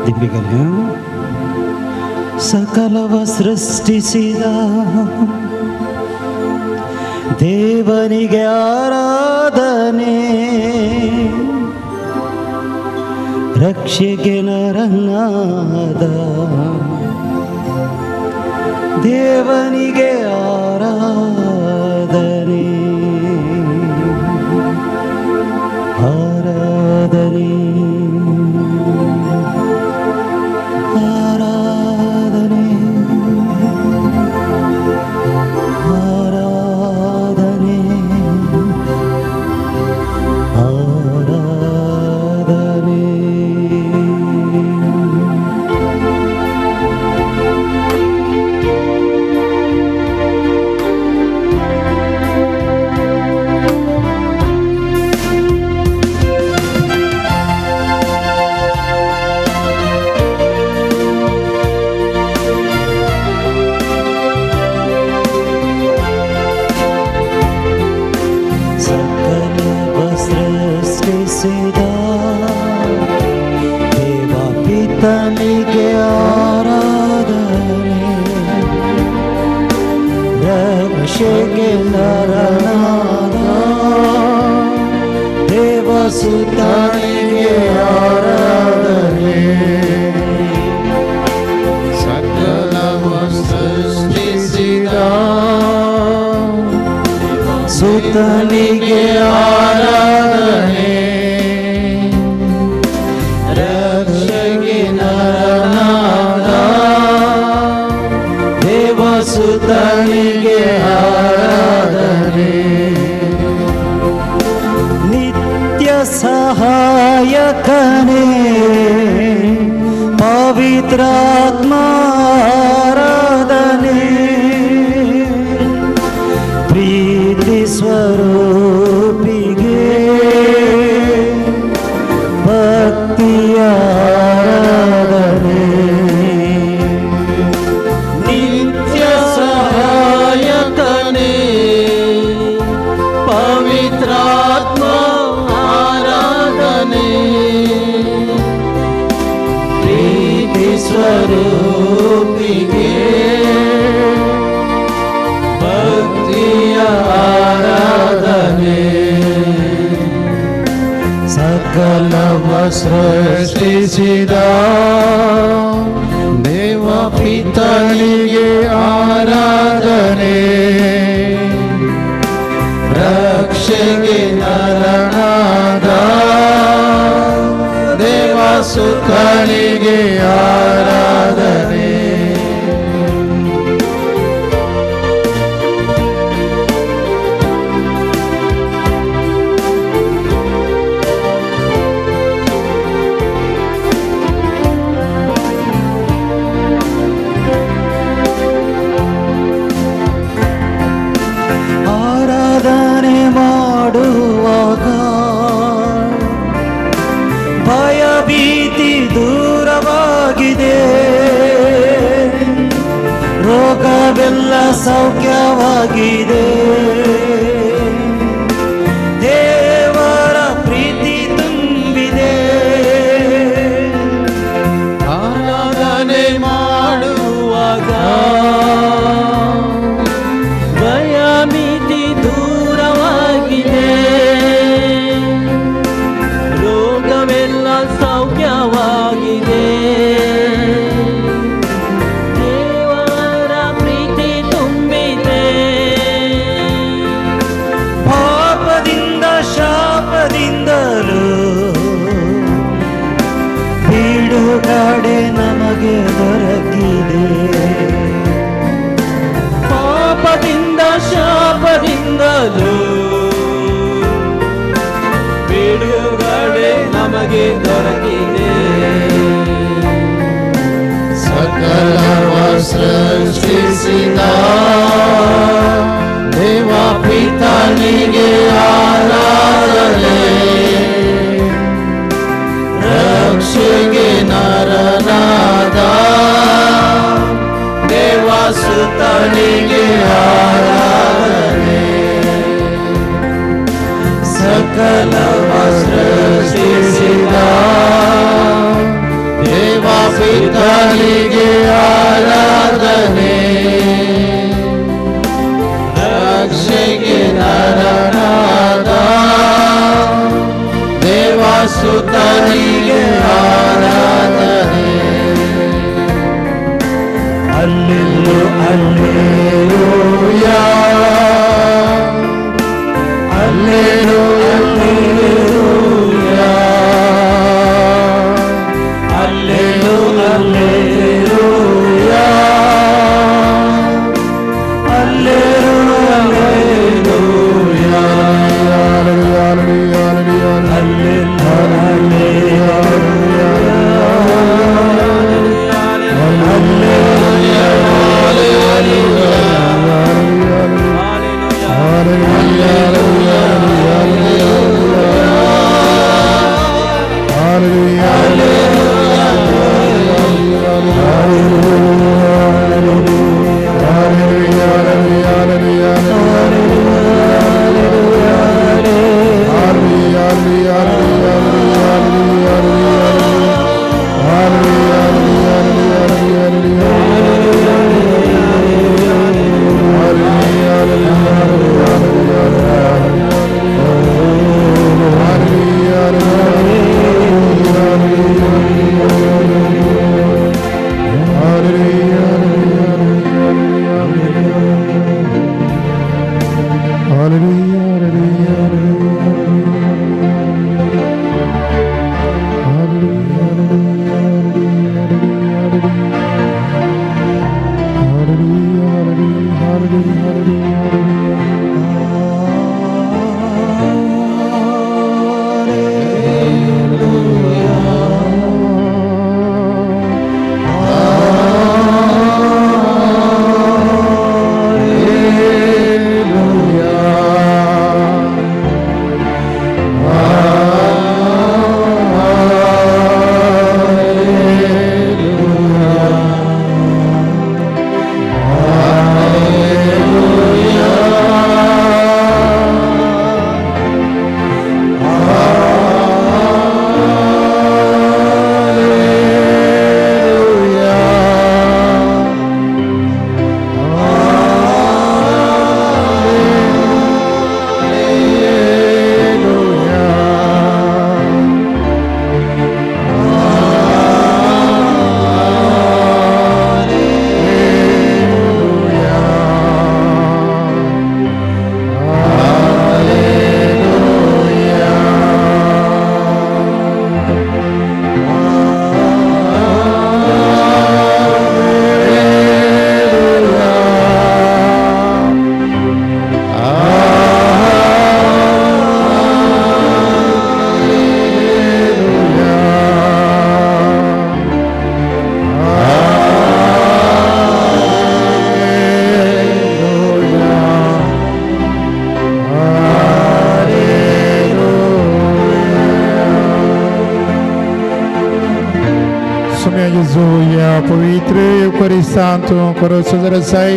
ದಿಂಬಿಗಲ ಸಕಲವ ಸೃಷ್ಟಿಸಿದ ದೇವನಿಗೆ ಆರಾಧನೆ, ರಕ್ಷೆಗೆ ನರನಾದ ದೇವನಿಗೆ ಆರಾಧನೆ, ಆರಾಧನೆ, ಆರಾಧನೆ, ಆರಾಧನೆ, ಆರಾಧನೆ. ಸಕಲವ ಸೃಷ್ಟಿಸಿದ ದೇವ ಪಿತನಿಗೆ ಆರಾಧನೆ, ರಕ್ಷೆಗೆ ನರನಾದ ದೇವಸುತನಿಗೆ ಆರಾಧನೆ. ಸಕಲವ ಸೃಷ್ಟಿಸಿದ ಸುತನಿಗೆ ಆರಾಧನೆ, ರಕ್ಷೆಗೆ ನರನಾದ ದೇವಸುತನಿಗೆ ಆರಾಧನೆ. ನಿತ್ಯ ಸಹಾಯಕನೇ ಪವಿತ್ರಾತ್ಮ ಆರಾಧನೆ, ಪ್ರೀತಿ ಸ್ವರೂಪಿಗೆ ಭಕ್ತಿಯ ಆರಾಧನೆ. ನಿತ್ಯ ಸಹಾಯಕನೇ ಪವಿತ್ರಾತ್ಮ ಆರಾಧನೆ, ಪ್ರೀತಿ ಸ್ವರೂಪಿಗೆ ಭಕ್ತಿಯ ಆರಾಧನೆ. ಸಕಲವ ಸೃಷ್ಟಿಸಿದ ದೇವ ಪಿತನಿಗೆ ಆರಾಧನೆ, ರಕ್ಷೆಗೆ ನರನಾದ ದೇವಸುತನಿಗೆ ಆರಾಧನೆ. ಆರಾಧನೆ ಮಾಡುವಾಗ ಭಯ ಭೀತಿ ದೂರವಾಗಿದೆ, ರೋಗವೆಲ್ಲ ಸೌಖ್ಯವಾಗಿದೆ, ದೇವರ ಪ್ರೀತಿ ತುಂಬಿದೆ. ಆರಾಧನೆ ಮಾಡುವಾಗ ಭಯ ಭೀತಿ ದೂರವಾಗಿದೆ, ರೋಗವೆಲ್ಲ ಸೌಖ್ಯವಾಗಿದೆ, ದೇವರ ಪ್ರೀತಿ ತುಂಬಿದೆ. ಪಾಪದಿಂದ ಶಾಪದಿಂದಲೂ ಬಿಡುಗಡೆ ನಮಗೆ ದೊರಕಿದೆ, ಪಾಪದಿಂದ ಶಾಪದಿಂದಲೂ ಬಿಡುಗಡೆ ನಮಗೆ ದೊರಕಿದೆ. ಸಕಲವ ಸೃಷ್ಟಿಸಿದ ದೇವ ಪಿತನಿಗೆ ಆರಾಧನೆ, ರಕ್ಷೆಗೆ ನರನಾದ ದೇವಸುತನಿಗೆ ಆರಾಧನೆ. ಸಕಲವ ಸೃಷ್ಟಿಸಿದ ದೇವ ಪಿತನಿಗೆ ಆರಾಧನೆ, ರಕ್ಷೆಗೆ ನರನಾದ ದೇವಸುತನಿಗೆ ಆರಾಧನೆ. ಅಲ್ಲೆಲ್ಲು alleluia, ಅಲ್ಲೇಲು alleluia, ಅಲ್ಲೇಲು alleluia, ಅಲ್ಲೇಲು alleluia, ಅಲ್ಲೇಲು alleluia, पवित्र Santo करो सजरसाई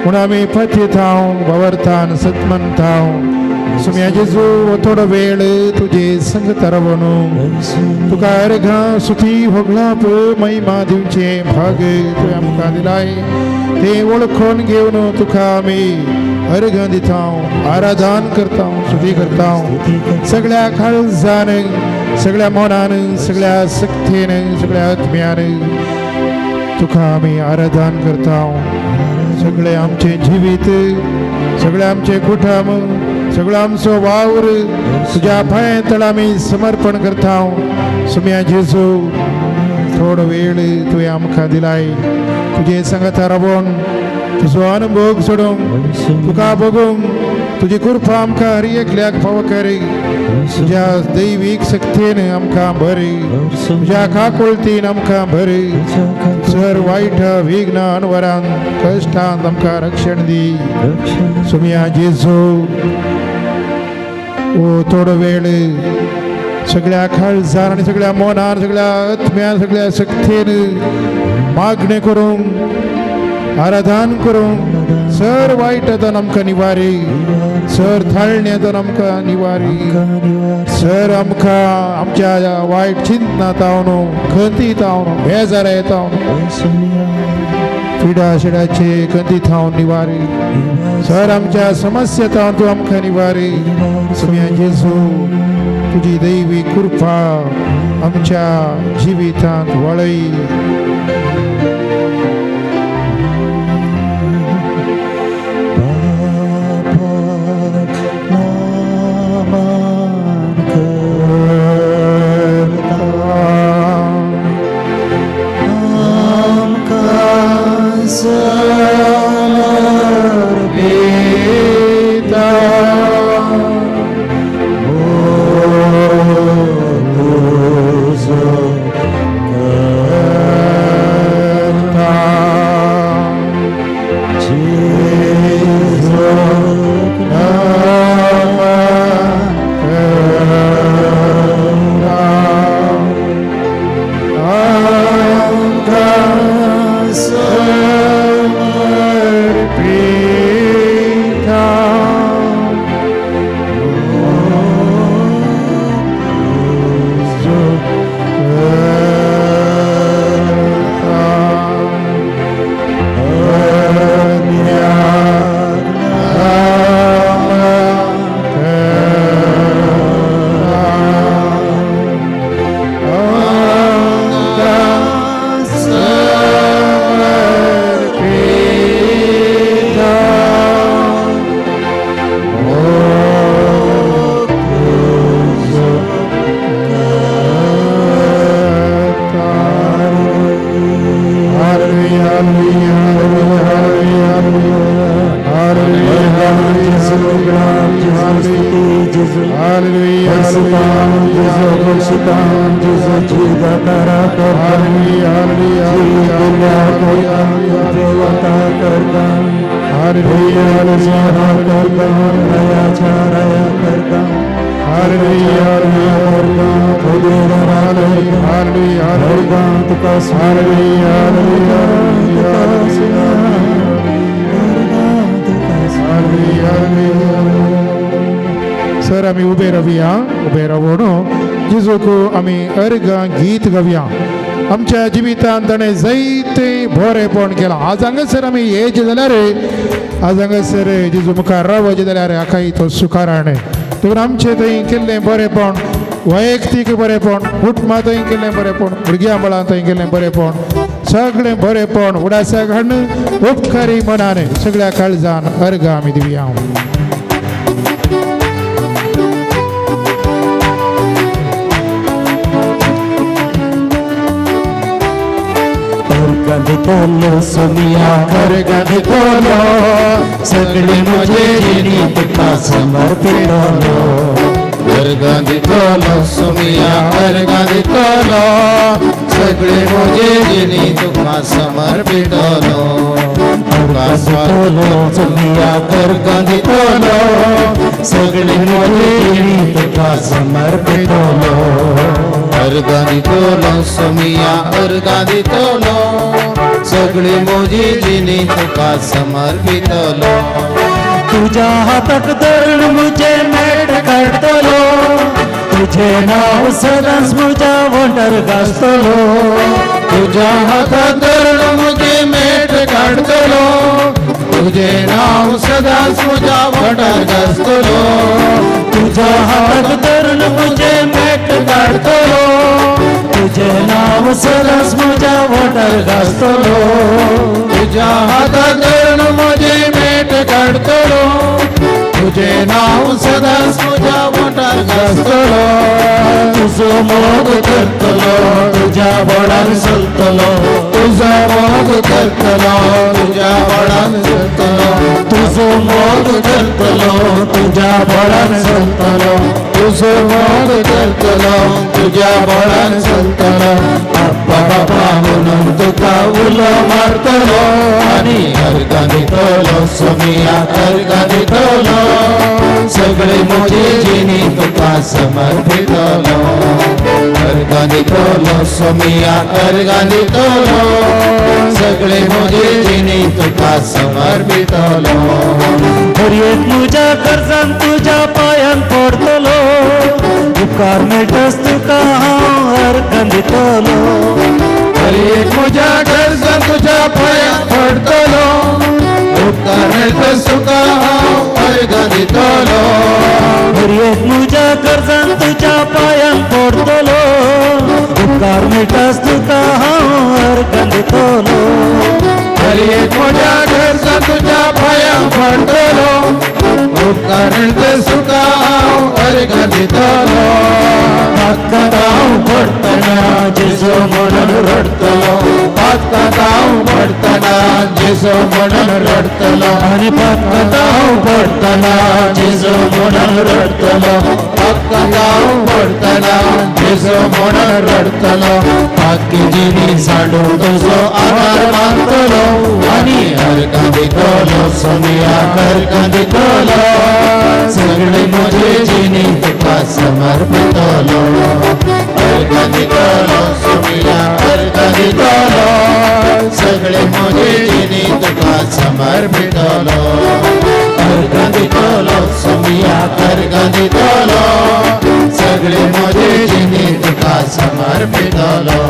उणामी पथिताऊं भवर्थान सत्मंताऊं सुम्या जेजू थोडो वेळ तुझे संग तरवणू तुका अर्घा सुती होगळाप महिमा दिवचे भाग तुवें आमकां दिलाय ते वळखून घेवन तुका आमी अर्घ दितांव, आराधन करतांव, स्तुती करतांव. सगळ्या काळजान, सगळ्या मनान, सगळ्या शक्तीन, सगळ्या आत्म्यान तुका आमी आराधन करतांव. सगळे आमचे जिवीत, सगळे आमचे कुटुंब, सगळो आमचो वावर तुज्या पांया तळा आमी समर्पण करतांव. सुम्या जेजू थोडो वेळ तुवें आमकां दिलाय तुजे संगता रावोन तुजो अनुभव सोडूंक, तुका बघूंक, तुजी कृपा आमकां हर एकल्याक फावो करी. तुज्या दैवीक शक्तीन आमकां बरी, तुज्या काकुळतीन आमकां बरी, सर वायट विघ्न अनवरान कश्टान आमकां रक्षण दी. सुम्या जेजू ओ थोडो वेळ सगळ्या काळजान आनी सगळ्या मनान, सगळ्या आत्म्यान, सगळ्या शक्तीन मागणें करूंक, आराधन करूंक, सर वायट येता आमकां निवारी, सर थाळणी येता आमकां निवारी, सर आमकां आमच्या वायट चिंतना तावन, खंती तावन, बेजार येता, पिडा शिडाचे खंती थावन निवारी, सर आमच्या समस्या तावन तूं आमकां निवारी। सुम्या जेजू तुजी दैवी कृपा आमच्या जिवितांत वळय। सर आमी उबे रावया, उबे रावून जेजूक आमी अर्गां गीत गावया। आमच्या जिवितांत ताणें जायते बरेपण केलां। आज हांगासर आमी येयचे जाल्यार, आज हांगासर जेजू मुखार रावचें जाल्यार हाकाय तो सुखाराणें। देखून आमचें थंय केल्लें बरेपण, वैयक्तीक बरेपण, कुटुंबा थंय केल्लें बरेपण, भुरग्यां बळां थंय केल्लें बरेपण, सगळें बरेपण उडासाक हाडून उपकारी मनान सगळ्या काळजान अर्गां आमी दिवया। दितलो सोमिया अर्घ दितलो, सगळे म्हजे जिणी तुका समर्पितलो। अर्घ दितलो सोमिया अर्घ दितलो, सगळे म्हजे जिणी तुका समर्पितलो। अर्घ दितलो सोमिया अर्घ दितलो, सगळे म्हजे जिणी तुका समर्पितलो। अर्घ दितलो सोमिया अर्घ दितलो, सगळी म्हजी जिणी तुका समर्पितलो। तुझ्या हाताक धरून म्हजें मेट काडटलो, तुझें नांव सदांच म्हज्या वोंठार गाजतलो। तुझ्या हाताक धरून म्हजें मेट काडटलो, तुझें नांव सदांच म्हज्या वोंठार गाजतलो। तुझ्या हाताक धरून म्हजें मेट काडटलो, तुझें नांव सदांच म्हज्या वोंठार गाजतलो। तुझ्या हाताक धरून म्हजें मेट काडटलो, तुझें नांव सदांच म्हज्या वोंठार गाजतलो। तुजो मोग करतलो तुज्या बोडान चलतलो, तुजो मोग करतलो तुज्या बोडान चलतलो, तुजो मोग करतलो तुज्या बोडान चलतलो, तुजो मोग करतलो तुज्या बोडान चलतलो। अप्पा बाबा म्हणून तुका उलो मारतलो, आनी अर्घ दितलो सोमिया अर्घ दितलो, सगळे म्हजे जिणी तुका समर्पितलो। अर्गां दितलो सोमिया अर्गां दितलो सगळे म्हजे जिणी तुका समर्पितलो. हर एक म्हज्या गरजान तुज्या पांयान पडटलो उपकार मेळटस तुका हांव अर्गां दितलो. हर एक म्हज्या गरजान तुज्या पांयान पडटलो उपकार मेळटस तुका हांव अर्गां दितलो. हर एक म्हज्या गरजान तुज्या पांयान पडटलो उपकार मेळटस तुका हांव अर्गां दितलो. हर एक म्हज्या गरजान तुज्या पांयान पडटलो उपकार मेळटस तुका हांव अर्गां दितलो. पातकांत हांव पडटना जेजू म्हणून रडटलो पातकांत हांव पडटना जेजू म्हणून रडटलो आनी पातकांत हांव पडटना जेजू म्हणून रडटलो पातकांत हांव पडटना जेजू म्हणून रडटलो. पातकी जिणी सांडून तुजो आदार मानतलो आनी अर्गां दितलो सोमिया अर्गां दितलो सगळे म्हजे जिणी तुका समर्पितलो. अर्गां दितलो सोमिया अर्गां दितलो सगळे म्हजे जिणी तुका समर्पितलो. अर्गां दितलो सोमिया अर्गां दितलो सगळे म्हजे जिणी तुका समर्पितलो.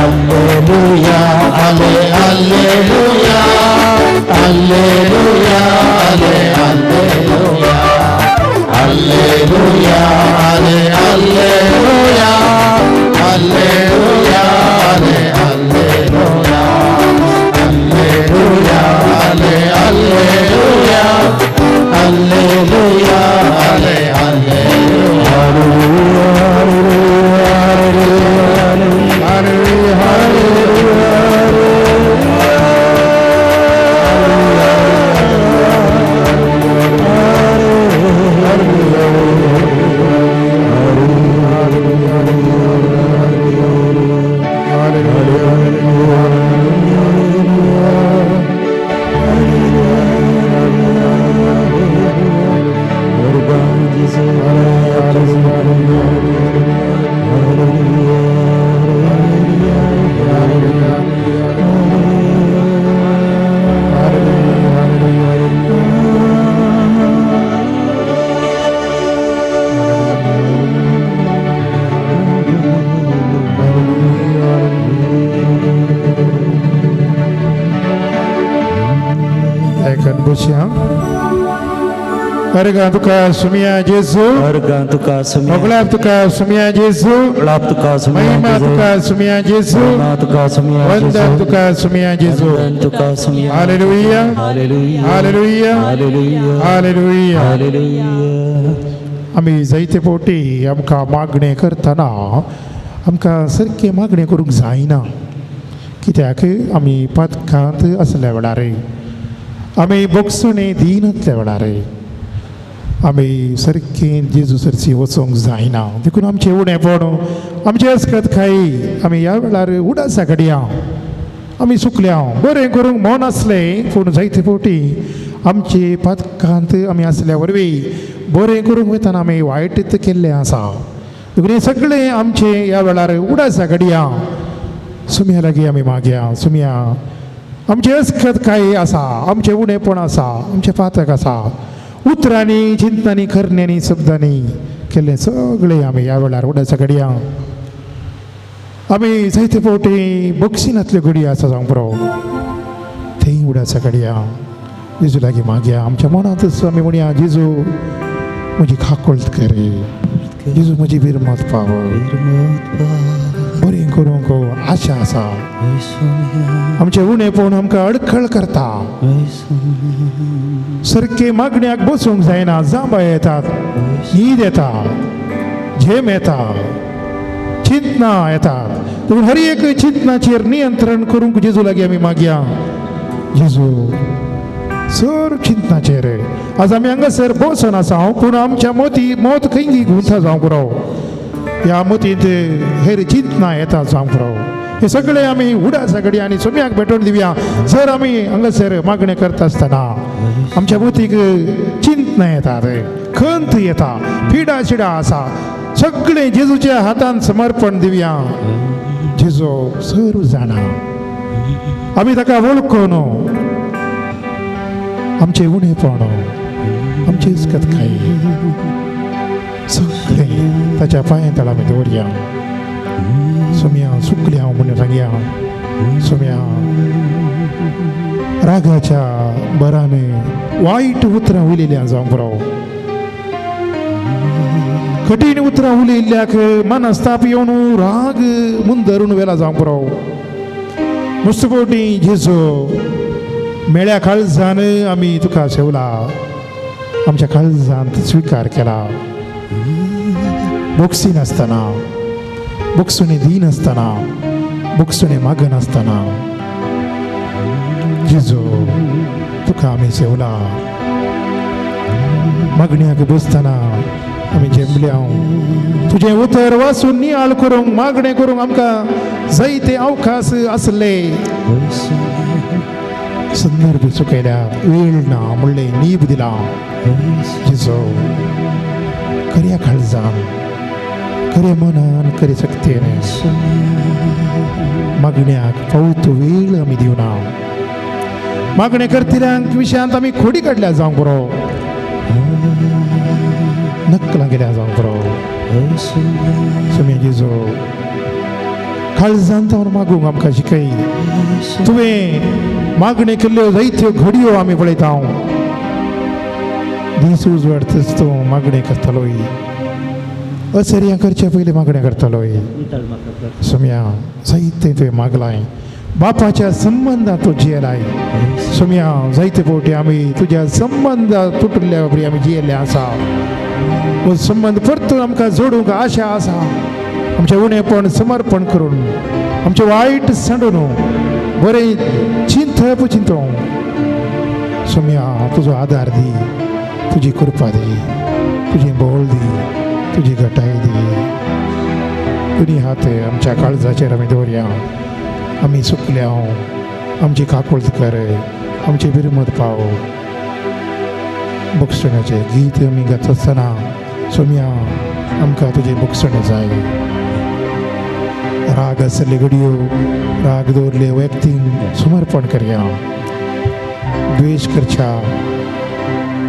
Alleluia Ale alleluia alleluia Ale alleluia alleluia Ale alleluia alleluia Ale alleluia alleluia Ale alleluia alleluia Ale alleluia. Hallelujah, hallelujah. अर्गां तुका सुमिया जेजू अर्गां तुका सुमिया मोगलाब तुका सुमिया जेजू मोगलाब तुका सुमिया महिमा तुका सुमिया जेजू महिमा तुका सुमिया वंदन तुका सुमिया जेजू वंदन तुका सुमिया. Hallelujah hallelujah hallelujah hallelujah hallelujah. Hallelujah. आमी जायते फावटी आमकां मागणें करतना आमकां सारकें मागणें करूंक जायना कित्याक आमी पातकांत आसल्या वेळार आमी बोगसणे दिनातल्या वेळार आमी सारकें जेजू सरशी वचोंक जायना देखून आमचें उणेपण आमचें अस्कत खाई आमी ह्या वेळार उडासा घडया आमी सुकल्या बरें करूंक मन आसलें पूण जायते फावटी आमचे पातकांत आमी आसल्या वरवीं बरें करूंक वतना आमी वायट केल्लें आसा देखून हें सगळें आमचें ह्या वेळार उडासा घडया सुम्या लागीं आमी मागया सुम्या आमचें अस्कत कांय आसा आमचें उणेपण आसा आमचें पातक आसा उतरांनी चिंतनांनी करण्यांनी शब्दांनी केल्लें सगळें आमी ह्या वेळार उडासा घडया आमी जायते फावटी बक्षिनातल्यो घडयो आसा जावंक पुरो थंय उडासा घडया जेजू लागीं मागया आमच्या मनांतच आमी म्हणया जेजू म्हजी खाकोळत कर जेजू म्हजी बिरमत पाव बरें करूंक आशा आसा आमचें उणेपण आमकां अडखळ करता सारकें मागण्याक बसूंक जायना जांबाय येतात न्हीद येता झेम येता चिंतना येतात देखून हर एक चिंतनाचेर नियंत्रण करूंक जेजू लागीं आमी मागया जेजू सर चिंतनाचेर आज आमी हांगासर बसून आसा हांव पूण आमच्या मोती मोत खंय गुंथा जावंक पुरो ह्या मोतींत हेर चिंतना येता जावंक पुरो हे सगळे आमी उडा सगळी आनी सोम्याक भेटोवन दिवया. जर आमी हांगासर मागणें करता आसतना आमच्या मोतीक चिंतना चिंतना येतात, खंत येता, पिडा शिडा आसा, सगळें जेजूच्या हातान समर्पण दिवया. जेजू सर्व जाणा, आमी ताका वळखून आमचें उणेपण, आमची इस्कतकाय सगळें ताच्या पांया तळा आमी दवरया. सोम्या चुकलें हांव म्हणून सांगया. सोम्या रागाच्या बराने वायट उतरां उलयल्या जावंक पुरो, कठीण उतरां उलयल्ल्याक मनस्ताप येवन राग मुंदरून वेला जावंक पुरो. मुस्तपोटी जेजू मेळ्या काळजान आमी तुका सेवला, आमच्या काळजांत स्विकार केला. बोक्सी नासतना, बोक्सुणी दिनासतना, बोक्सुणी मागनासतना जेजू तुका आमी सेवला. मागण्याक बसतना आमी जेमल्या, तुजें उतर वाचून नियाळ करूंक, मागणें करूंक आमकां जायते अवकाश आसले. संदर्भ चुकयल्या, वेळ ना म्हणलें नीब दिला. जेजू खऱ्या काळजान, खऱ्या मनान, खऱ्या शक्तीन मागण्याक फावतो वेळ आमी दिवना. मागणें करतल्यांक विशयांत आमी खोडी काडल्या जावंक पुरो, नकलां केल्या जावंक पुरो. सुमी जेजू काळजांत मागूंक आमकां शिकय. तुवें मागणें केल्ल्यो जायत्यो घडयो आमी पळयता. दीस उजवाडतच तूं मागणें करतालोय, असर्यां करचे पयलीं मागणें करतालोय. सोम्या जायतें तुवें मागलाय, बापाच्या संबंदात तूं जियेलाय. सोम्या जायते फावटी आमी तुज्या संबंदात तुटल्या बरी आमी जियेल्ले आसा. हो संबंद परतून आमकां जोडूंक आशा आसा. आमचें उणेपण समर्पण करून, आमचें वायट सांडून बरें चिंतप चिंतूंक सोम्या तुजो आदार दी, तुजी कृपा दी, तुजें बळ दी, तुजी घटाय दी. दोनी हात आमच्या काळजाचेर आमी दवरया. आमी चुकल्या, आमची काकुळट कर, आमची बिरमत पाव. भोगसण्याचें गीत आमी गाता आसतना सोम्या आमकां तुजें भोगसणें जाय. राग आसले घडयो, राग दवरले व्यक्तींक समर्पण करया. द्वेश करच्या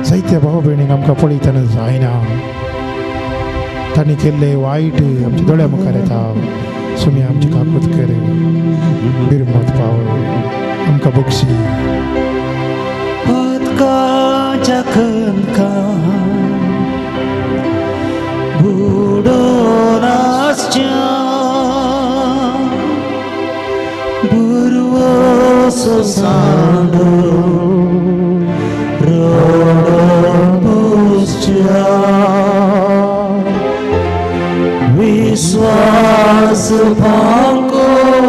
जायत्या भाव भयणींक आमकां पळयतना जायना, तांणी केल्ले वायट आमच्या दोळ्या मुखार येता. सोम्या आमची काकूत कर, बिरमत पाव, आमकां बक्षी. उदकाच्या खंदकां बुडोन आसच्या बुरवसो सांडून रडून पुसच्या विस्वास पाकोळून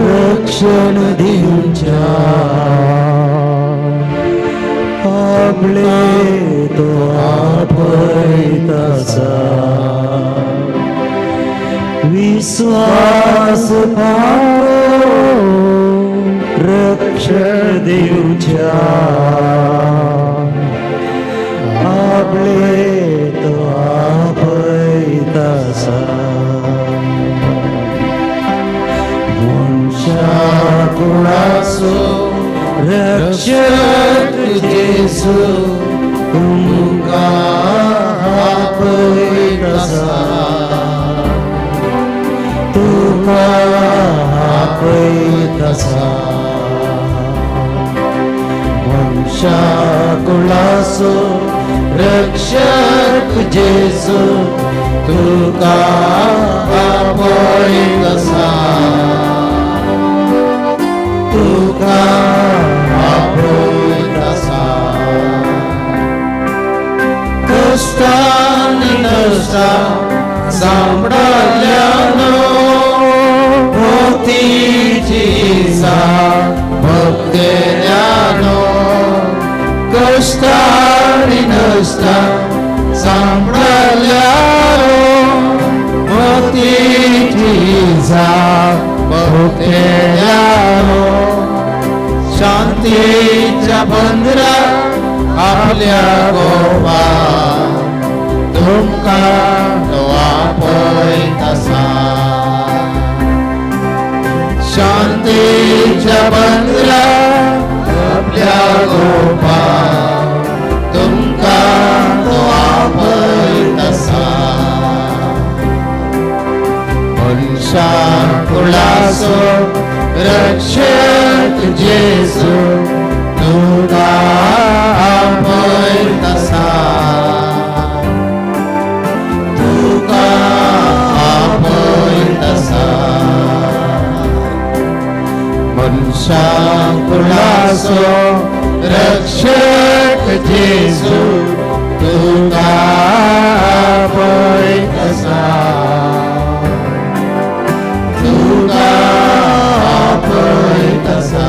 रक्षण दिवच्या आपले तो आपयतासा. विस्वास पाकोळून रक्षण दिवच्या आपले तो आपयतासा. मनशा कुळाचो रक्षक जेजू तुमकां आपयतासा, तुका आपयतासा. मनशा कुळाचो रक्षक जेजू तुका आपयतासा, तुका आपयतासा. कश्टांनी नश्टा सांपडल्यानो मोतीची भक्तेल्यानो, कश्टांनी नश्टा सांपडल्यानो मोतीची भक्तेल्यानो, शांतीच्या बंदरात आपल्या गोवा तुमकां तो आपयता. शांतीच्या बंदरा आपल्या गोपा तुमकां तो आपयता. मनशा कुळाचो रक्षक जेजू तुका आपयता, तुका आपयता. मनशा कुळाचो रक्षक जेजू तुका आपयता, तुका आपयता.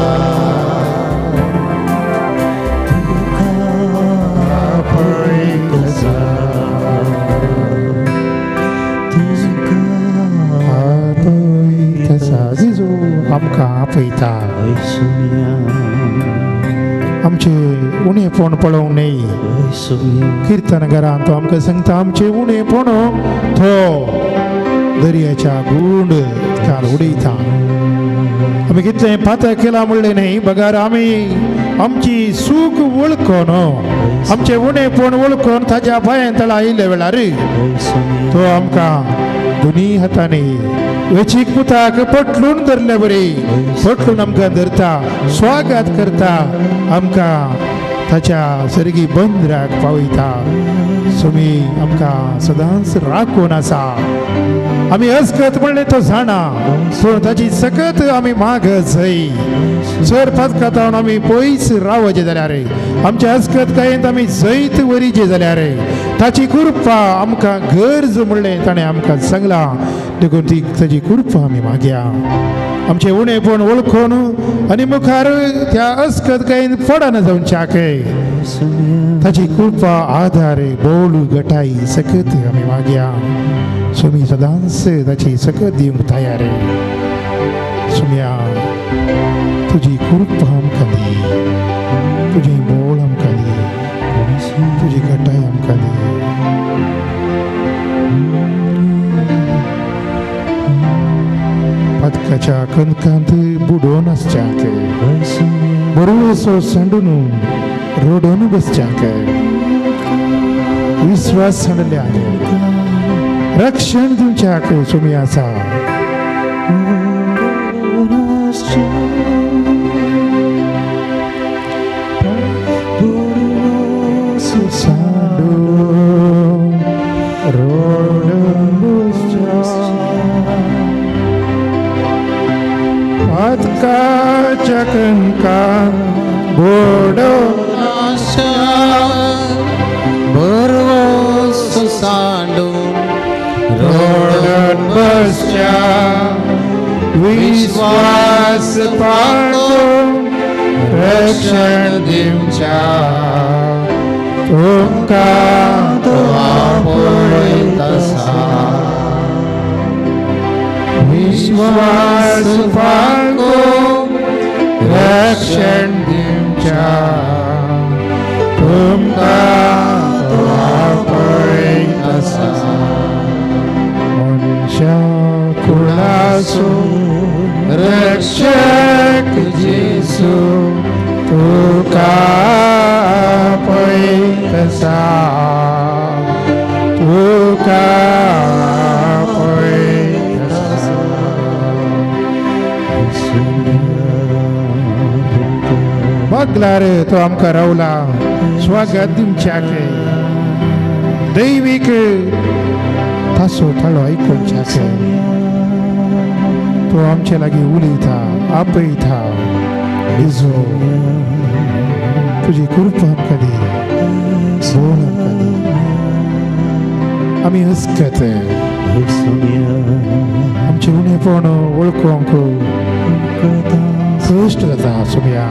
जेजू आमकां आपयता. आमचे उणेपण पळोवंक न्हय. किर्तन घरांत तो आमकां सांगता आमचे उणेपण तो दर्याच्या गुंड काल उडयता. आमी कितलें पातक केलां म्हणलें न्हय, बगर आमी आमची सूख वळखून आमचें उणेपण वळखून ताज्या पांयां तळा आयिल्ल्या वेळार तो आमकां दोनी हातांनी वेचीक पुताक पटलून धरले बरी पटलून आमकां धरता, स्वागत करता, आमकां ताच्या सर्गी बंदराक पावयता. सुमी आमकां सदांच राखून आसा. आमी अस्कत म्हणलें तो जाणा, पूण ताची सकत आमी माग जय जर पातकातावन आमी पयस रावचे जाल्यार आमच्या अस्कत कायेंत आमी जैत वरीचे जाल्यार ताची कृपा आमकां गरज म्हणलें ताणें आमकां सांगलां. देखून ती ताची कृपा आमी मागया. आमचें उणेपण वळखून आनी मुखार त्या अस्कत कायेन पडना जावच्याक ताची कृपा आधार बोल गटाई सकत आमी मागया. सुमी सदांच ताची सकत दिवंक तयार. सुम्या तुजी कृपा आमकां दी, तुजी बोल आमकां दी, तुजी गटाय आमकां दी. पातकाच्या कणकांत बुडोवन आसच्याक बरोसो सांडून रोडोन बसच्याक विस्वास सांडल्याक रक्षण दिवच्याक सुमी आसा. सांडून रोडून बसच्याक पातकाच्या कणकांत बुडोवन बरवस सांडून रोडून बसच्या विश्वास पाडून रक्षण दिवच्या तुमकां तो आपयता. विश्वास पाडून रक्षण दिवच्या तुमकां तो आपयता. मनशा कुळाचो रक्षक जेजू तुका आपयता, तुका आपयता. बगलार तो आमकां रावला स्वागत दिवच्याक दैवीक तासो थाळो आयकुच्याक तो आमचे लागीं उलयता, आपयता. जेजू तुजी कृपा आमकां दी, बोल आमकां दी. आमी हसकत आमचें उणेपण वळखूंक कश्ट जाता. सुमया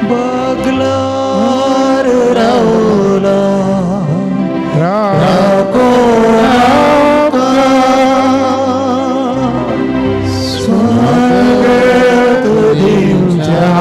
बगलार रावला स्वागत दिवच्या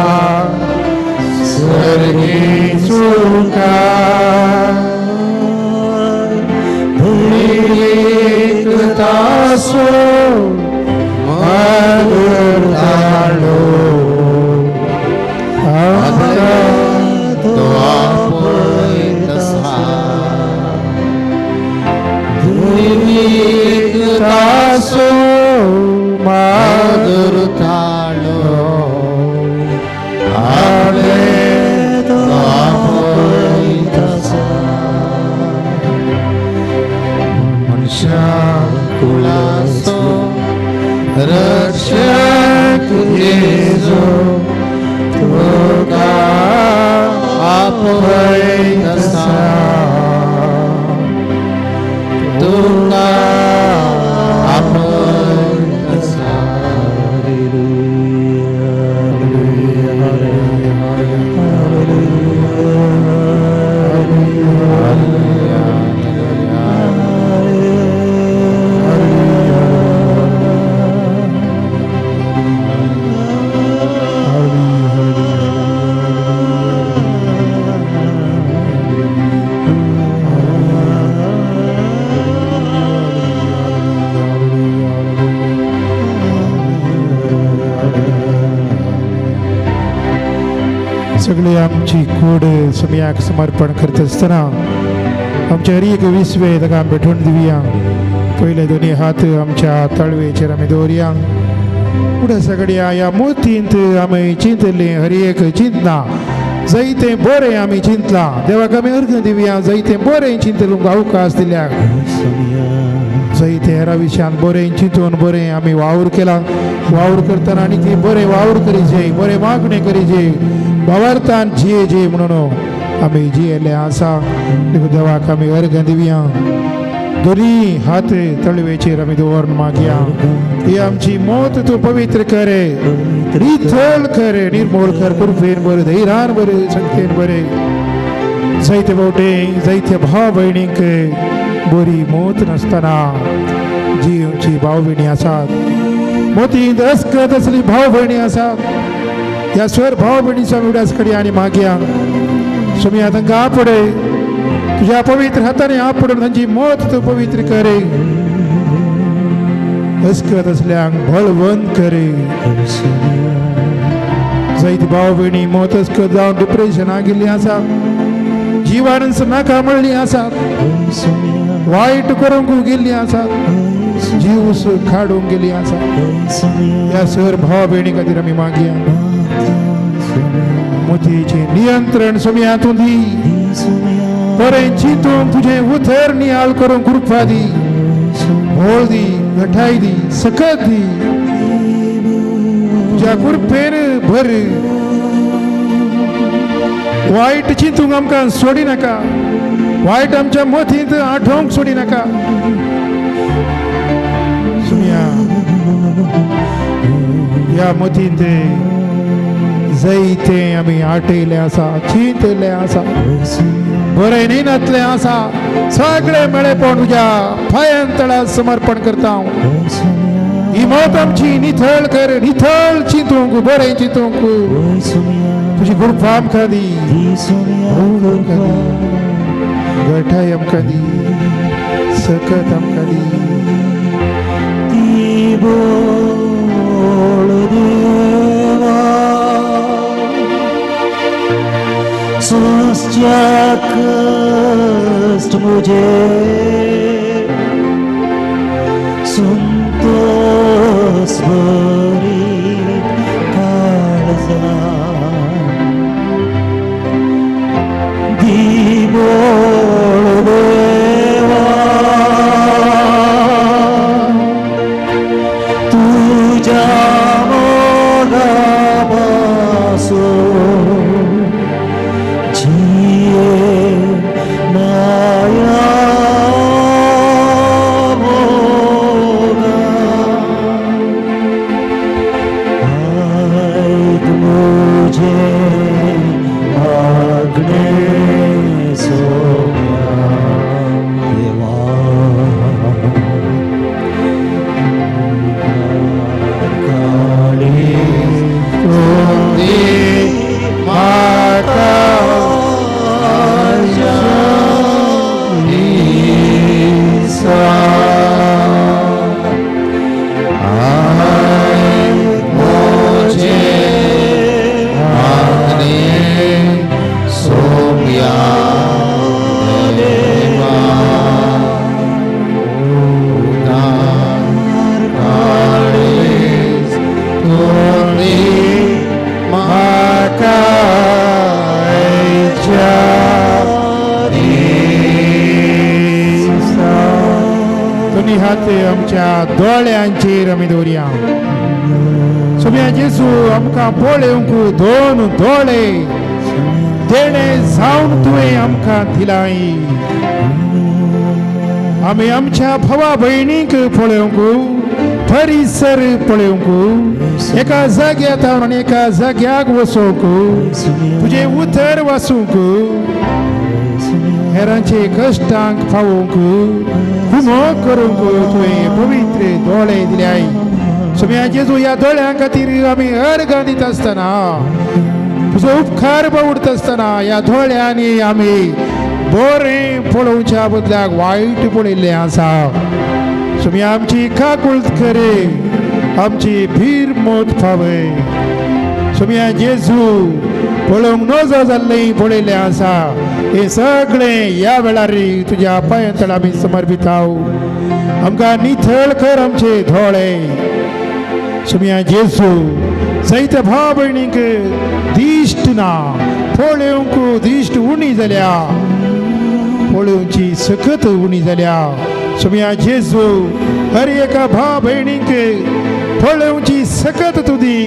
सगळी आमची कूड सुमयाक समर्पण करता आसतना आमचे हर एक विसवे ताका आमी भेटवण दिवया. पयले दोनी हात आमच्या तळवेचेर आमी दवरया. फुडें सगळ्या ह्या मुर्तींत आमी चिंतली हर एक चिंतना जैतें बरें आमी चिंतलां देवाक आमी अर्घ दिवया. जैतें बरें चिंतलूंक अवकाश दिल्या, जैतें हेरा विशयान बरें चिंतून बरें आमी वावर केला. वावर करतना आनी की बरें वावर करीजे, बरें मागणें करीजे, भावार्थान जिये जे म्हणून आमी जियेल्ले आसा. देखून देवाक आमी अर्घ दिवया. दोनी हात तळवेचेर आमी दवरून मागया. ही आमची मौत तूं पवित्र करे, निथळ करे, निर्मूल कर, कृपेन बरें, धैर्यान बरें, शक्तीन बरें. जायते फावटी जायते भाव भयणींक बरी मौत नासतना जी आमची भाव भयणी आसात, मोतींत अस्कत असली भाव भयणी आसात. ह्या स्वर भाव भयणीचो आमी उडास कडया आनी मागया. सुमया तांकां आपडे तुझ्या पवित्र हाताने आपडून तांची मौत तूं पवित्र करे, अस्कत असल्यांक बळवंत करे. जायती भाव भयणी मौत अस्कत जावन डिप्रेशनाक गेल्ली आसा, जिवानच नाका म्हणली आसात, वायट करूंक गेल्ली आसात, जीव काडूंक गेली आसा. ह्या सर भाव भयणी खातीर आमी मागया. मोतीचें नियंत्रण सुमया तूं दी, बरें चिंतूंक तुजें उतर नियाळ करूंक कृपा दी, भोळ दी, घटाय दी, सकत दी, तुज्या कृपेन भर. वायट चिंतूंक आमकां सोडी नाका, वायट आमच्या मतींत आठोवंक सोडी नाका. सुमया ह्या मतींत जैते आमी आटयले आसा, चिंतले आसा, बरें न्ही नातलें आसा, सगळे मेळेपण तुज्या पांयां तळा समर्पण करता हांव. ही मत आमची निथळ कर, निथळ चिंतूंक, बरें चिंतूंक तुजी कृपा आमकां दी, आमकां दी, गठाय आमकां दी, सकत आमकां दी. बोल देवा सोसच्या कष्ट मुझे संतोष भरीत काळजा दी बोल देवा तुझ्या मोगापासून जिये माया मोगा ऐक मुझे मागणे सोम्या देवा काळीज दी म्हाका दिसा. आयक म्हजें मागणें सोम्या देवा, उदार काळीज तूं दी म्हाका आयच्या दिसा. दोन्ही हात आमच्या दोळ्यांचेर आमी दवरया. सोम्या जेजू, आमकां पळोवंक दोन दोळे देणे जावन तुवें आमकां दिलाय. आमी आमच्या भावा भयणीक पळोवंक, परिसर पळोवंक, एका जाग्यार थावन आनी एका जाग्याक वचोंक, तुजें उतर वाचूंक, हेरांचे कश्टांक पावोवंक, कुमक करूंक तुवें पवित्र दोळे दिल्याय. सोम्या जेजू, ह्या दोळ्यां खातीर आमी अर्घां दिता आसतना, तुजो उपकार बावडता आसतना, ह्या दोळ्यांनी आमी बरें पळोवच्या बदल्याक वायट पळयल्लें आसा. सोम्या आमची काकुळत करे, आमची भीर मोत पावय. सोम्या जेजू पळोवंक नजो जाल्लें पळयलें आसा हें सगळें ह्या वेळार तुज्या पांयां आमी समर्पिताव. आमकां निथळ कर आमचे दोळे. सोम्या जेजू जायत्या भाव भयणींक दिश्ट ना, पळोवंक दिश्ट उणी जाल्या, पळोवची सकत उणी जाल्या. सोम्या जेजू हर एका भाव भयणींक पळोवची सकत तुदी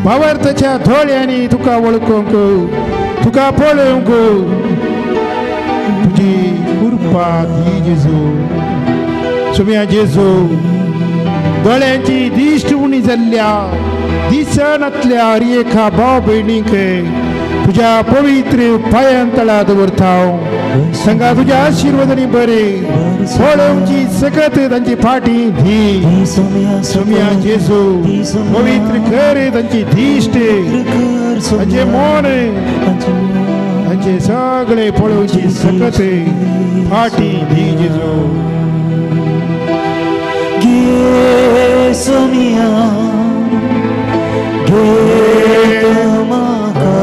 भावार्थाच्या दोळ्यांनी तुका वळखूंक, तुका पळोवंक तुजी कृपा दी जेजू. सोम्या जेजू दोळ्यांची दिश्ट उणी जाल्ल्या दिसनातल्या हर एका भाव भयणींक तुज्या पवित्र पांयां तळा दवरता. संगा तुज्या आशिर्वादांनी बरे पळोवची सकत तांची फाटी दी. सोम्या जेजू पवित्र कर तांची दिश्ट, तांचे मन, तांचे सगळे पळोवची सकत फाटी दी जेजू. घे सोमिया घे म्हाका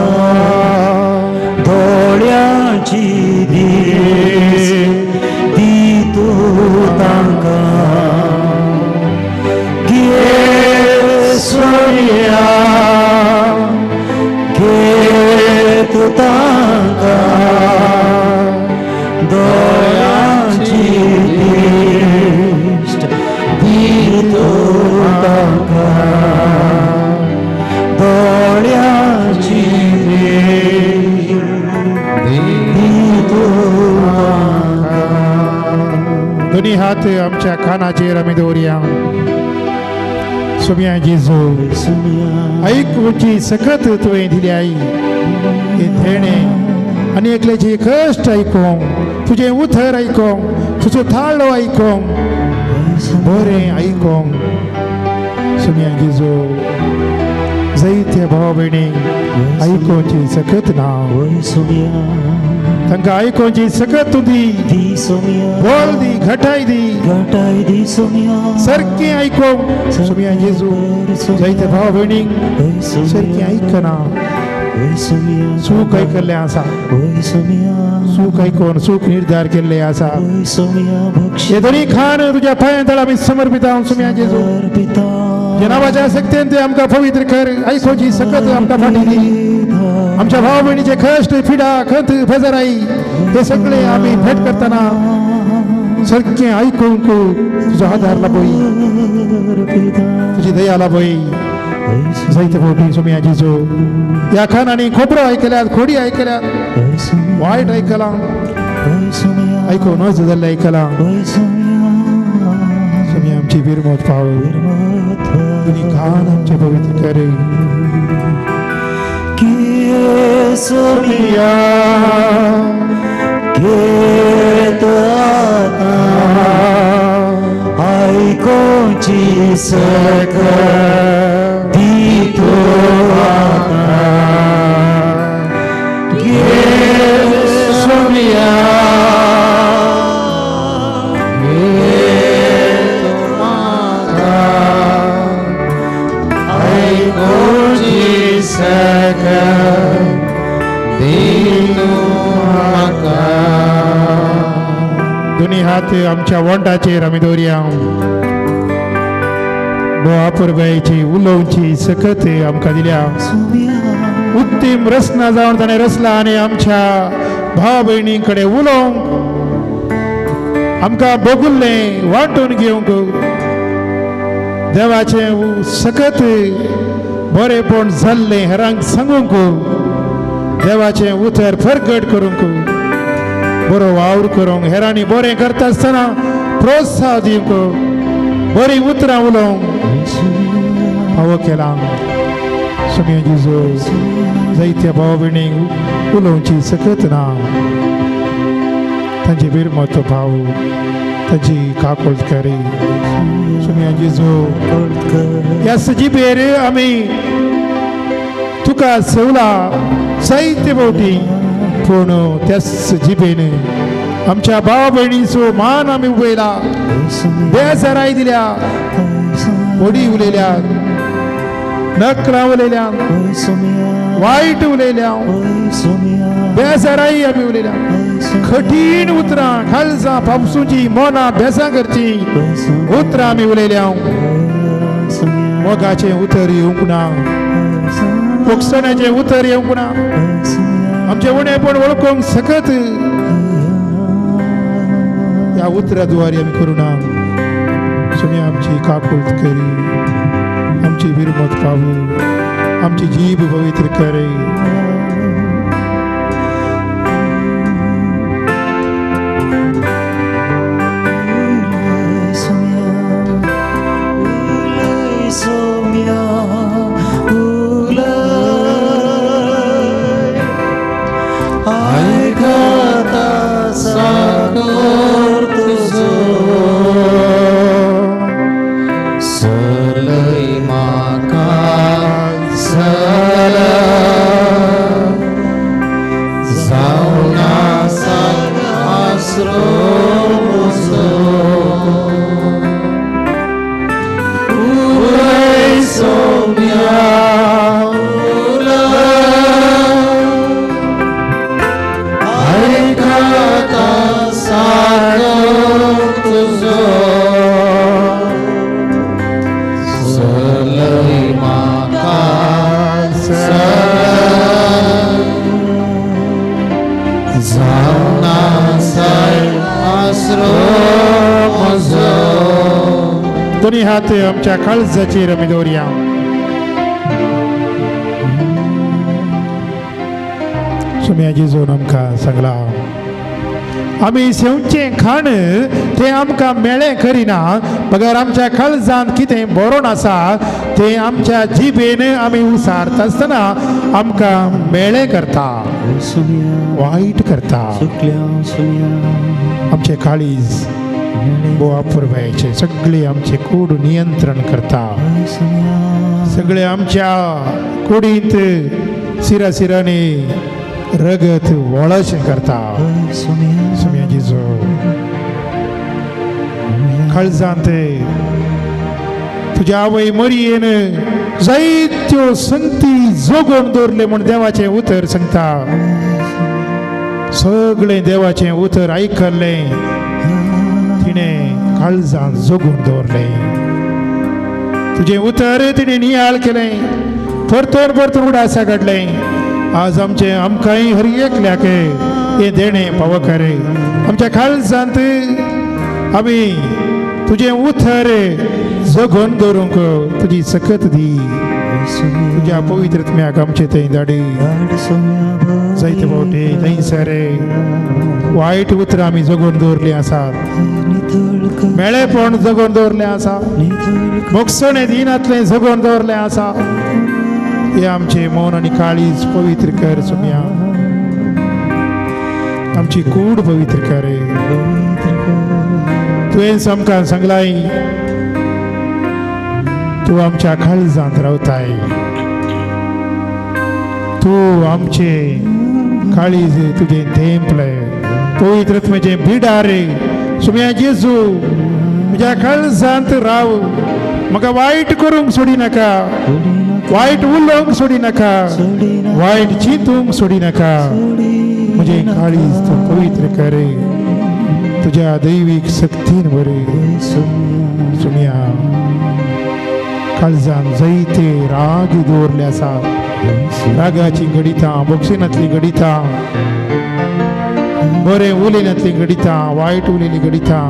दोळ्यांची दीस दी तूं तांकां. घे सोमिया घे तूं तांकां दोळ्यांची दिश्ट दी तूं तांकां. दोळ्यांची दिश्ट दी तूं तांकां. दोन्ही हात आमच्या कानाचेर आमी दवरया. सोम्या जेजू आयकुची सकत तुवें दिली आई हे धेणें आनी एकल्याचे कश्ट आयकूंक, तुजें उतर आयकूंक, तुजो थाळो आयकूंक, बरें आयकूंक. सोम्या जेजू जायत्या भाव भयणींक आयकुची सकत ना, तांकां आयकुची सकत तूं दी, बोल दी, घटाय दी, घटाय दी सोमिया सारकें आयकूंक. सोम्या जेजू जायत्या भाव भयणींक सारकें आयकना, चूक आयकल्लें आसा, चूक आयकून चूक निर्धार केल्ले आसा. हे दोन्ही खान तुज्या पांयां तळा आमी समर्पिता. सोम्या जेजू जनाबाच्या शक्तीन ते आमकां पवित्र कर, आयकुची सकत आमकां फाटी दी. आमच्या भाव भयणीचे कश्ट, पिडा, खंत, बेजाराई हे सगळे आमी भेट करतना सारकें आयकूंक तुजो आदार लाभय, तुजी दया लाभय. जायते फावटी सोम्या जेजू ह्या खानांनी खबरो आयकल्यात, खोडी आयकल्यात, वायट आयकलां, आयकूं नज जाल्लें आयकलां. सोम्या आमची बिरमत पाव, दोन्ही खान आमचे पवित्र कर. सोमिया घेत आयकुची सकत दी तूं आतां. घे सोमिया आयकुची सकत दी तूं म्हाका. दोन्ही हात आमच्या वोंटाचेर आमी दवरया. अपुरबायेची उलोवची सकत आमकां दिल्या. उत्तीम रचना जावन ताणें रचला आनी आमच्या भाव भयणीं कडेन उलोवंक आमकां भोगुल्लें वांटून घेवंक देवाचें सकत बरेपण जाल्लें हेरांक सांगूंक, देवाचें उतर परगट करूंक, बरो वावर करूंक, हेरांनी बरें करता आसतना प्रोत्साह दिवंक, बरीं उतरां उलोवंक फावो केला. सोम्या जेजू जायत्या भाव भयणींक उलोवची सकत ना, तांची बिरमत भाव, तांची काकोळत करी. सोम्या जेजू ह्या सजिबेर आमी तुका सेवला जायते फावटी, पूण त्याच जिबेन आमच्या भाव भयणीचो मान आमी उबयला, बेजाराय दिल्या, होडी उलयल्या. नकळां उलयल्या, वायट उलयल्या, बेजाराय आमी उलयल्या, कठीण उतरां खालजां पापसूची मनां बेसां करची उतरां आमी उलयल्या. मोगाचें उतर येवंक ना, कोकसण्याचें उतर येवंक ना, आमचें उणेपण वळखूंक सकत ह्या उतरा द्वारे आमी करूं ना. सुमी आमची काकुळट करी, आमची विरमत पावू, आमची जीब पवित्र करे. दोन्ही हात आमच्या काळजाचेर आमी दवरया. सुम्या जेजून आमकां सांगला, आमी सेवचें खाण तें आमकां मेळ्ळें करिना, बगर आमच्या काळजांत कितें बरोवन आसा तें आमच्या जिबेन आमी उसारता आसतना आमकां मेळ्ळें करता, वायट करता. आमचें काळीज बोवापुरवायचें सगळें आमचें कूड नियंत्रण करता, सगळें आमच्या कुडींत सिरा सिरांनी रगत वळशें करता. सुम्या जेजू काळजांत तुज्या आवय मरयेन जायत्यो संगती जोगोवन दवरले म्हूण देवाचें उतर सांगता. सगळें देवाचें उतर आयकल्लें तिणें काळजांत जगून दवरलें. तुजें उतर तिणें नियाळ केलें, परतून परतून उडासा काडलें. आज आमचें आमकांय हर एकल्याक हें देणें पावो करे. आमच्या काळजांत आमी तुजें उतर जगून दवरूंक तुजी सकत दी. तुज्या पवित्र आत्म्याक आमचे थंय धाडी. जायते फावटी थंयसर वायट उतरां आमी जगून दवरलीं आसात, मेळेपण जगून दवरलें आसा, भोगसणें दिनांतलें जगून दवरलें आसा. हे आमचें मन आनी काळीज पवित्र कर सुम्या, आमची कूड पवित्र कर. तुवें आमकां सांगलाय तूं आमच्या काळजांत रावताय, तूं आमचे काळीज तुजें तेंपलें पवित्र आत्म्याचें बिडार. सुम्या जेजू म्हज्या काळजांत राव, म्हाका वायट करूंक सोडी नाका, वायट उलोवंक सोडी नाका, वायट चिंतूंक सोडी नाका. म्हजें काळीज तूं पवित्र कर तुज्या दैवीक शक्तीन बरें. सुम्या काळजान जायते राग दवरले आसा, रागाची घडितां, बोक्षिनांतलीं घडितां, बरें उलयनांतलीं घडितां, वायट उलयलीं घडितां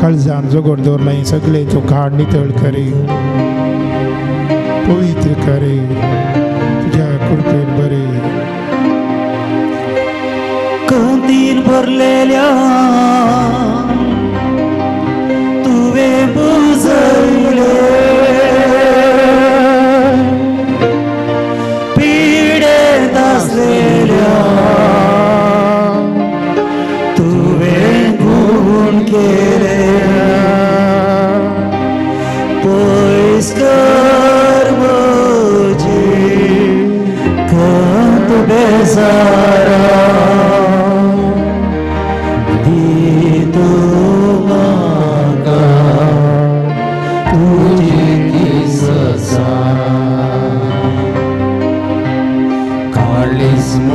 काळजान जगोवन दवरलां. सगळें तूं काड नितळ करे, पवित्र करे तुज्या कृपेन बरें. कंतीन भरलेल्या तुवें पुजयलें, पिडेंत आसलेल्या तुवें गूण केलें. पयस कर म्हजी खंत बेजारा, दी तूं म्हाका तुजी ती सजा.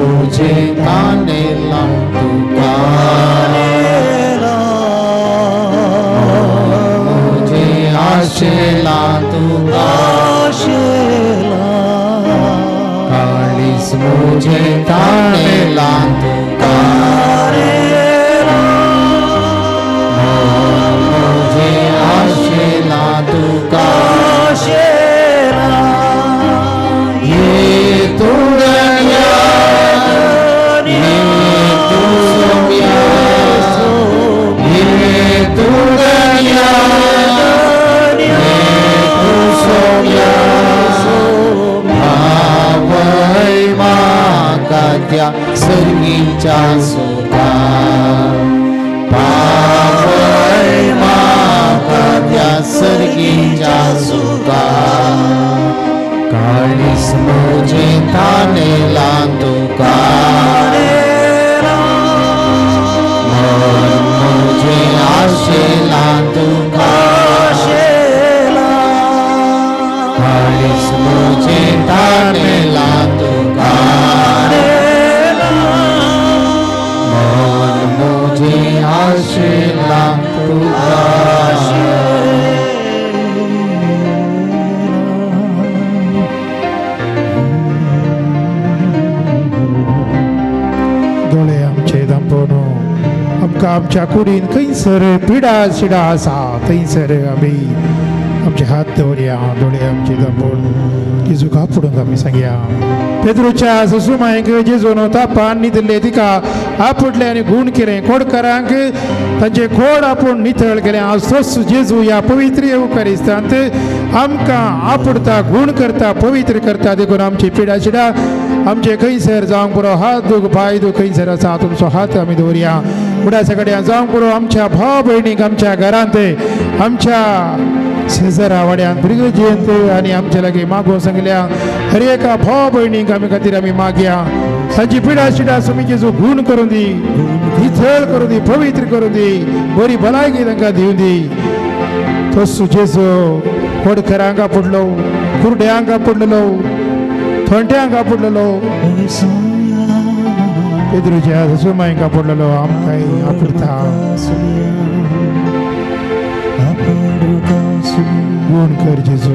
मुझे तानेला तुका मुझे आशेला तुका काळीस मुझे तानेला तुका मुझे आशेला तुका ये तुडण्या ये तू सोम्या ये तुडण्या ये तू सोम्या भावय म्हाका त्या सर्गीच्या सुखा पावय म्हाका त्या सर्गीच्या सुखा काळीस मुझे तानेला तुका मन मुझे आशेला तुका काळीस मुझे तानेला तुका मन मुझे आशेला तुका. दोळे आमचे दांपोवन आमकां आमच्या कुडीन खंयसर पिडा शिडा आसा थंयसर आमी आमचे हात दवरया. दोळे आमचे दांपोवन जेजूक आपुडूंक आमी सांगया. पेद्रूच्या ससुमायक जेजून तापान न्हिदिल्ले तिका आपुडले आनी गूण केलें. कोडकारांक तांचे कोड आपूण नितळ केलें. आज तोच जेजू ह्या पवित्र येवकारिस्तांत आमकां आपुडता, गूण करता, पवित्र करता. देखून आमची पिडा शिडा आमचे खंयसर जावंक पुरो हात दूख पांय दूख खंयसर आसा तुमचो हात आमी दवरया. फुडा सगळ्या जावंक पुरो आमच्या भाव भयणीक आमच्या घरांत आमच्या शेजरा वाड्यांत भुरगेंत आनी आमच्या लागीं मागो सांगल्या हर एका भाव भयणीक आमी खातीर आमी मागया. तांची पिडा शिडा स्वामी जेजू गूण करून दी, नितळ करून दी, पवित्र करून दी, बरी भलायकी तांकां दिवन दी. तोच जेजू कोडकरांक आपुडलो, कुरड्यांक आपुडलेलो, थोंट्यांक आपुडलेलो, पेद्रूच्या ससुमायक आपुडलेलो, आमकांय आपुडता. गुण कर जेजू.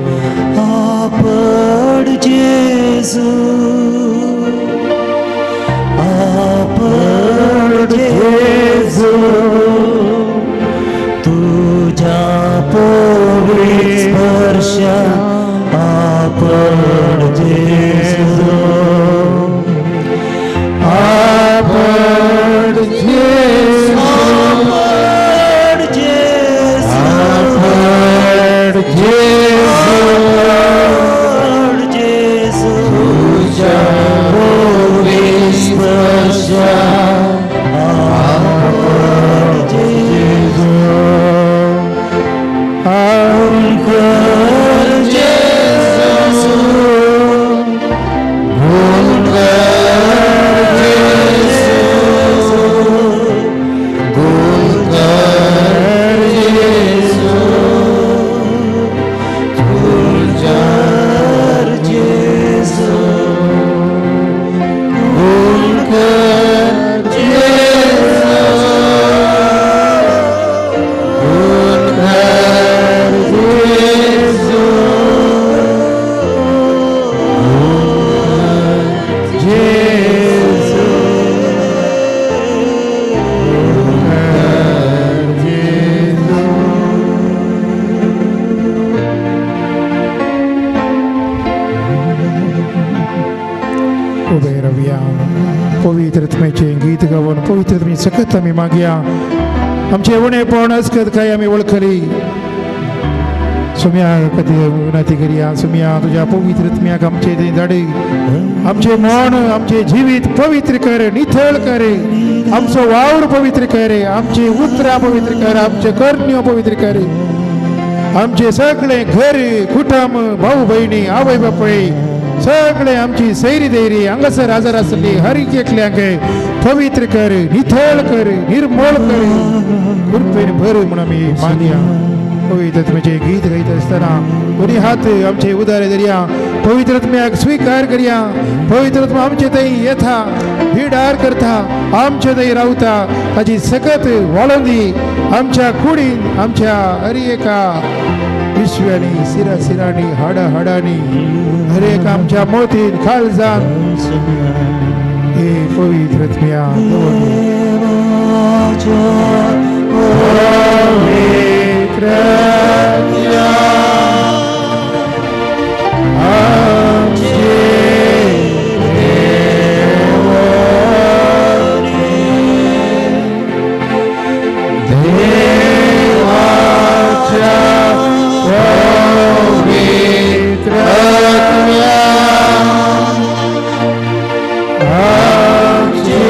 आपड जेजू आपड जेजू तुझ्या पवित्र स्पर्शा आपड जेजू आपड जेजू आपड जेजू आपड जेजू आपड जेजू तुझ्या पवित्र स्पर्शा आपड जेजू आमकां जेजू गुण कर जेजू गुण कर जेजू तुझ्या जेजू गुण कर जेजू गुण कर जेजू जेजू कर जेजू. उबे रावया. पवित्र आत्म्याचें गीत गावन पवित्र आत्म्याची सकत आमी मागया. आमचे उणेपण अस्कत काय आमी वळखली सुम्या खातीर विनंती करया. सुम्या तुज्या पवित्र आत्म्याक आमचे थंय धाडी. आमचें मन आमचें जिवीत पवित्र कर, नितळ कर, आमचो वावर पवित्र कर, आमची उतरां पवित्र कर, आमचे करण्यो पवित्र कर, आमचे सगळे घर कुटुंब भाऊ भयणी आवय बापूय सगळे आमची सैरी दैरी हांगासर आजार आसली हर एकल्यांक पवित्र कर, नितळ कर, निर्मळ कर, कृपेन भर म्हणून आमी मागया. पवित्र आत्म्याचें गीत गायत आसतना दोनी हात आमचे उदारे दरया. पवित्र आत्म्याक स्वीकार करया. पवित्र आत्मा आमचे थंय येता, भिडार करता, आमचे थंय रावता. ताची सकत वाळोवन दी आमच्या कुडीन, आमच्या हर एका विश्वानी, सिरा सिरांनी, हाडा हाडांनी, हर एक आमच्या मोतीन, काळजान हे पवित्र आत्म्या पवित्र आत्म्या आमचे देवाच्या पवित्र आत्म्या आमचे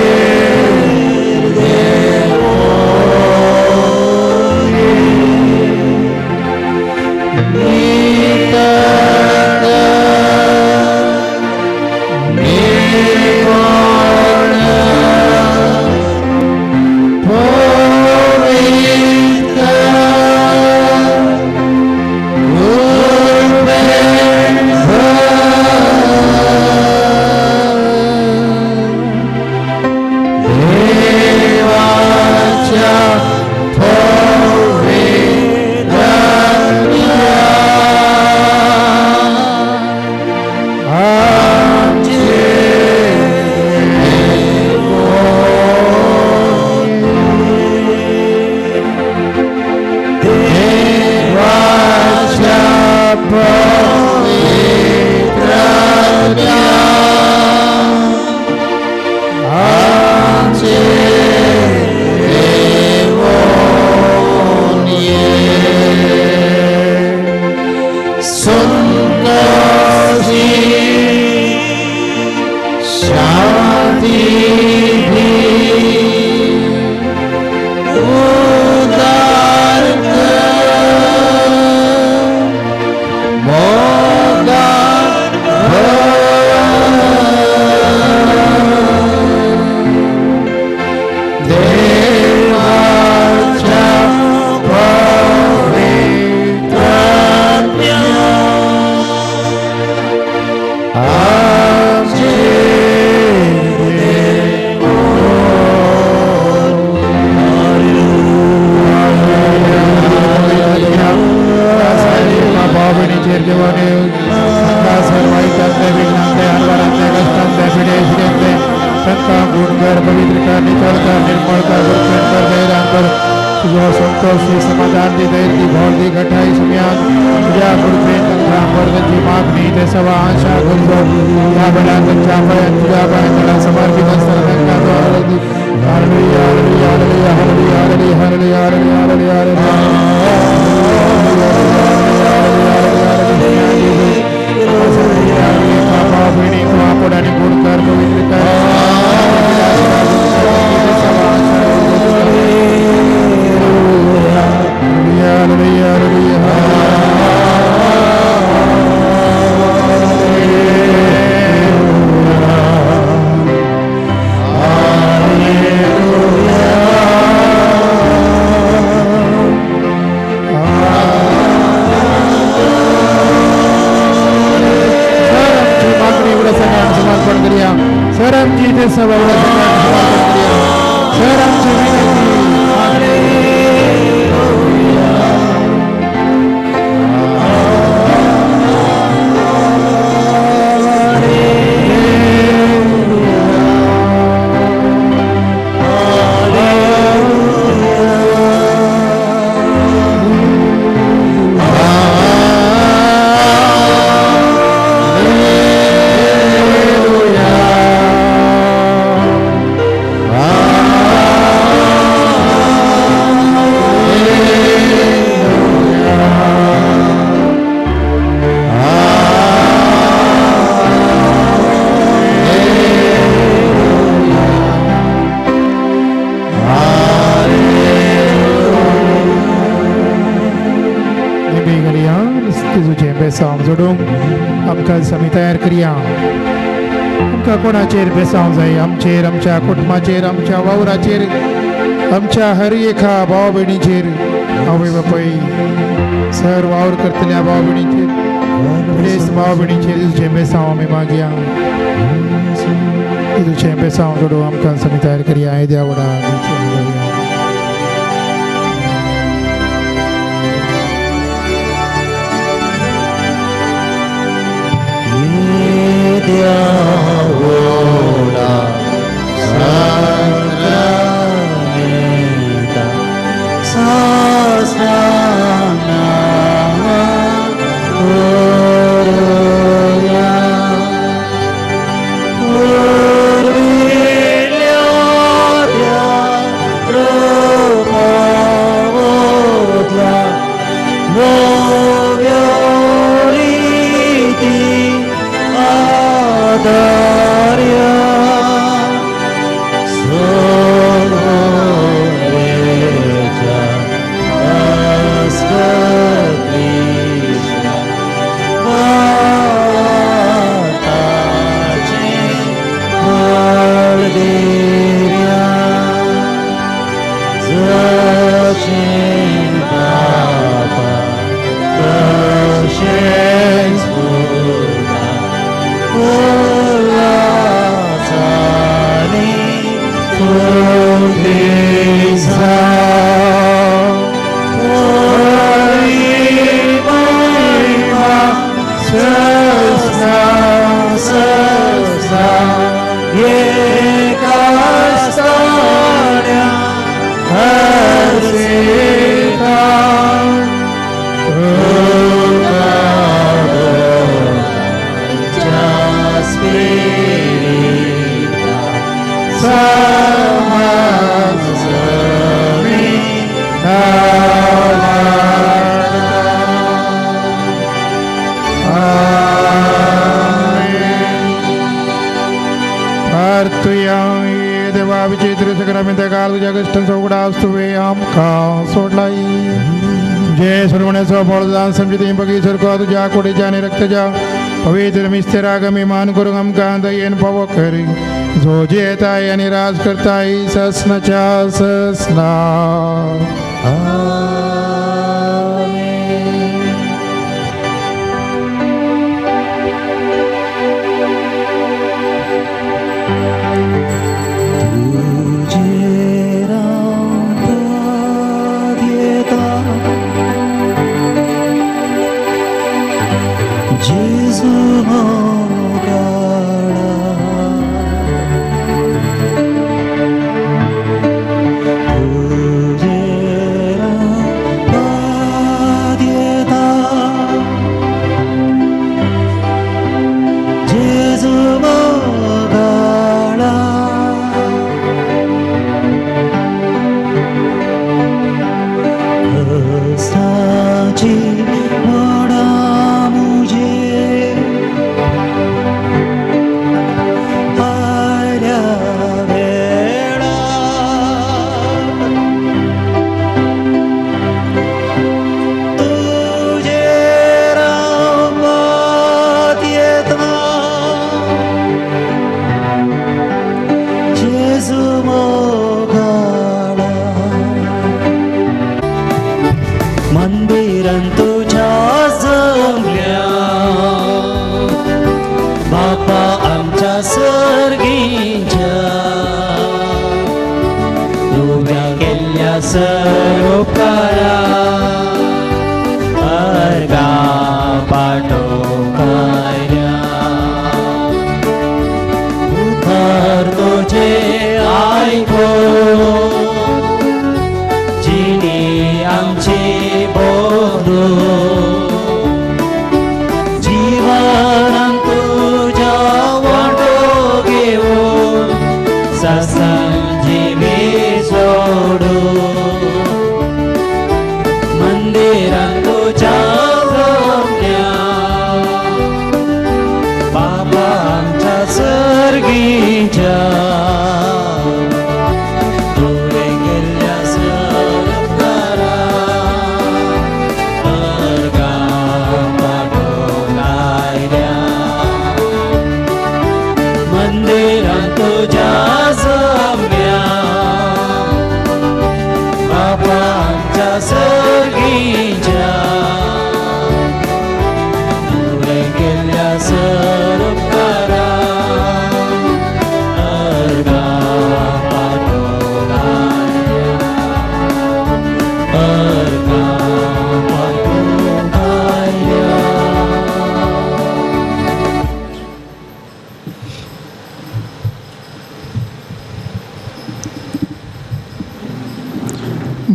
जोडूंक आमकां आमी तयार करया. आमकां कोणाचेर बेसांव जाय, आमचेर, आमच्या कुटुंबाचेर, आमच्या वावराचेर, आमच्या हर एका भाव भयणीचेर, आवय बापूय सर वावर करतल्या भाव भयणीचेर, पिडेस्त भाव भयणीचेर तुजें बेसांव आमी मागया, तुजें बेसांव जोडू आमकां समी तयार करया. येद्या व्हडा. येद्या साक्रामेंता साष्टांग करुया, पुर्विल्ल्या त्या रूपावतल्या नव्या रिती आदार्या, सोलवेच्या अस्पृश्य भावार्थाचे बळदेव्या, जशें बापा तशेंच पुता उल्हासाने स्तुती जावं. महिमा सस्ना सस्ना एका स्थान्या हर्षिता स्पिरिता समजमी प्रार्थुया. देवा विचित्र सगळ्या काल तुझ्या कष्टांचा उघडा तुवे आमकां सोडलाई. तुझे सुरवण्याचो फळदान समजिती बगी सरको तुझ्या कुडीच्या आणि रक्ताच्या पवित्र मिस्तेरागमी मान करूंक आमकां दयेन पावो करी, जो जेताय आणि राज करताय ससनाच्या ससना. आमेन. तुझे रावपात येता जेजू मोगाळा, तुझे रावपात येता जेजू मोगाळा, कष्टाची वडा मुझे आयल्या वेळा, तुझे रावपात येता जेजू मोगाळा. मंदिरां तुझ्या जमल्या बापा आमच्या सर्गीच्या, तुझ्या केल्ल्या सरोपकारा अर्गा पाठोवकार्या, उद्धार तुझे आयको जिणी आमची बोलू, जीवनान तुझ्या वांटो घेवन सत्संजीवी सोडू, मंदिरान तुझ्या जमल्या बाबा आमच्या सर्गीच्या, तुवें केल्ल्या सरोपकारा अर्गा पाठोवंक आयल्या, मंदिरान तुझ्या जमल्या बाबा आमच्या सर्गीच्या,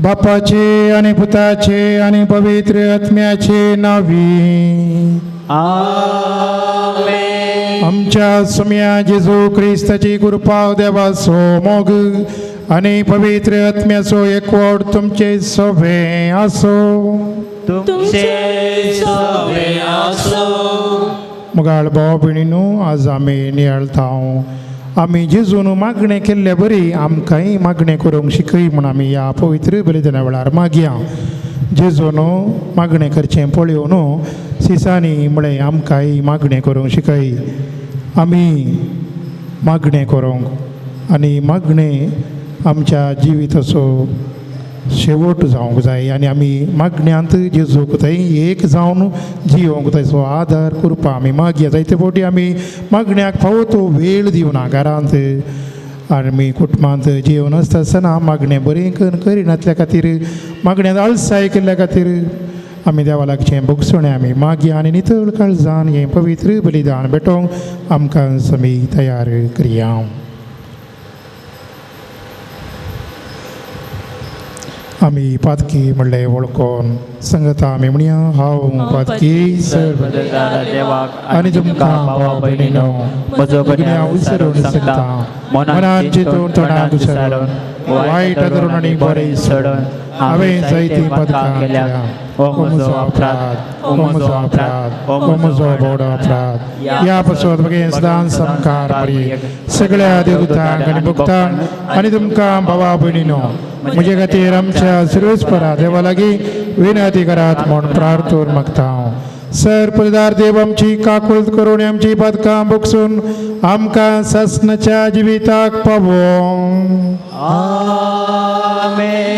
बापाचे आनी पुताचे आनी पवित्र आत्म्याचे नावी. आमेन. आमच्या सुम्या जेजू क्रिस्ताची कृपा, देवाचो मोग आनी पवित्र आत्म्याचो एकवट तुमचे सोबे आसो. तुमचे सवे आसो. मुगाळ भाव भयणीनू, आज आमी नियाळता आमी जेजून मागणें केल्ले बरी आमकांय मागणें करूंक शिकय म्हूण आमी ह्या पवित्र बलिदाना वेळार मागया. जेजून मागणें करचें पळयोवन सिसांनी म्हळें आमकांय मागणें करूंक शिकय. आमी मागणें करूंक आनी मागणें आमच्या जिविताचो शेवट जावंक जाय आनी आमी मागण्यांत जेजूक थंय एक जावन जियोंक ताचो आदार करपा आमी मागया. जायते फावटी आमी मागण्याक फावो तो वेळ दिवना. घरांत आमी कुटुंबांत जेवन आसता आसतना मागणें बरें करिनातल्या खातीर, मागण्यांत आळसाय केल्ल्या खातीर आमी देवा लागचें भोगसणें आमी मागया आनी नितळ काळजान हें पवित्र बलिदान भेटोवंक आमकां समी तयार करया. आमी पातकी म्हणलें वळखोन संगता आमी म्हणया, हांव पातकी सर्व देवाक आनी तुमकां भावा भयणीनो म्हजो गुन्यांव विसरून सांगता, मनान चिंतून तोंडान विसरून वायट धरून आनी बरें सोडून हांवें जायतीं पदकां केल्या. ओ म्हजो अपराध, ओ म्हजो अपराध, ओ म्हजो व्हड अपराध. ह्या पासत म्हगे सदांच सामकार मरी सगळ्या देवदूतांक आनी भक्तांक आनी तुमकां भावा भयणीनो म्हजे खातीर आमच्या सर्वेस्परा देवा लागीं विनंती करात म्हूण प्रार्थून मागता हांव. सर पलदार देव आमची काकुळत करून आमची पदकां भोगसून आमकां सासणाच्या जिविताक पावों. आमेन.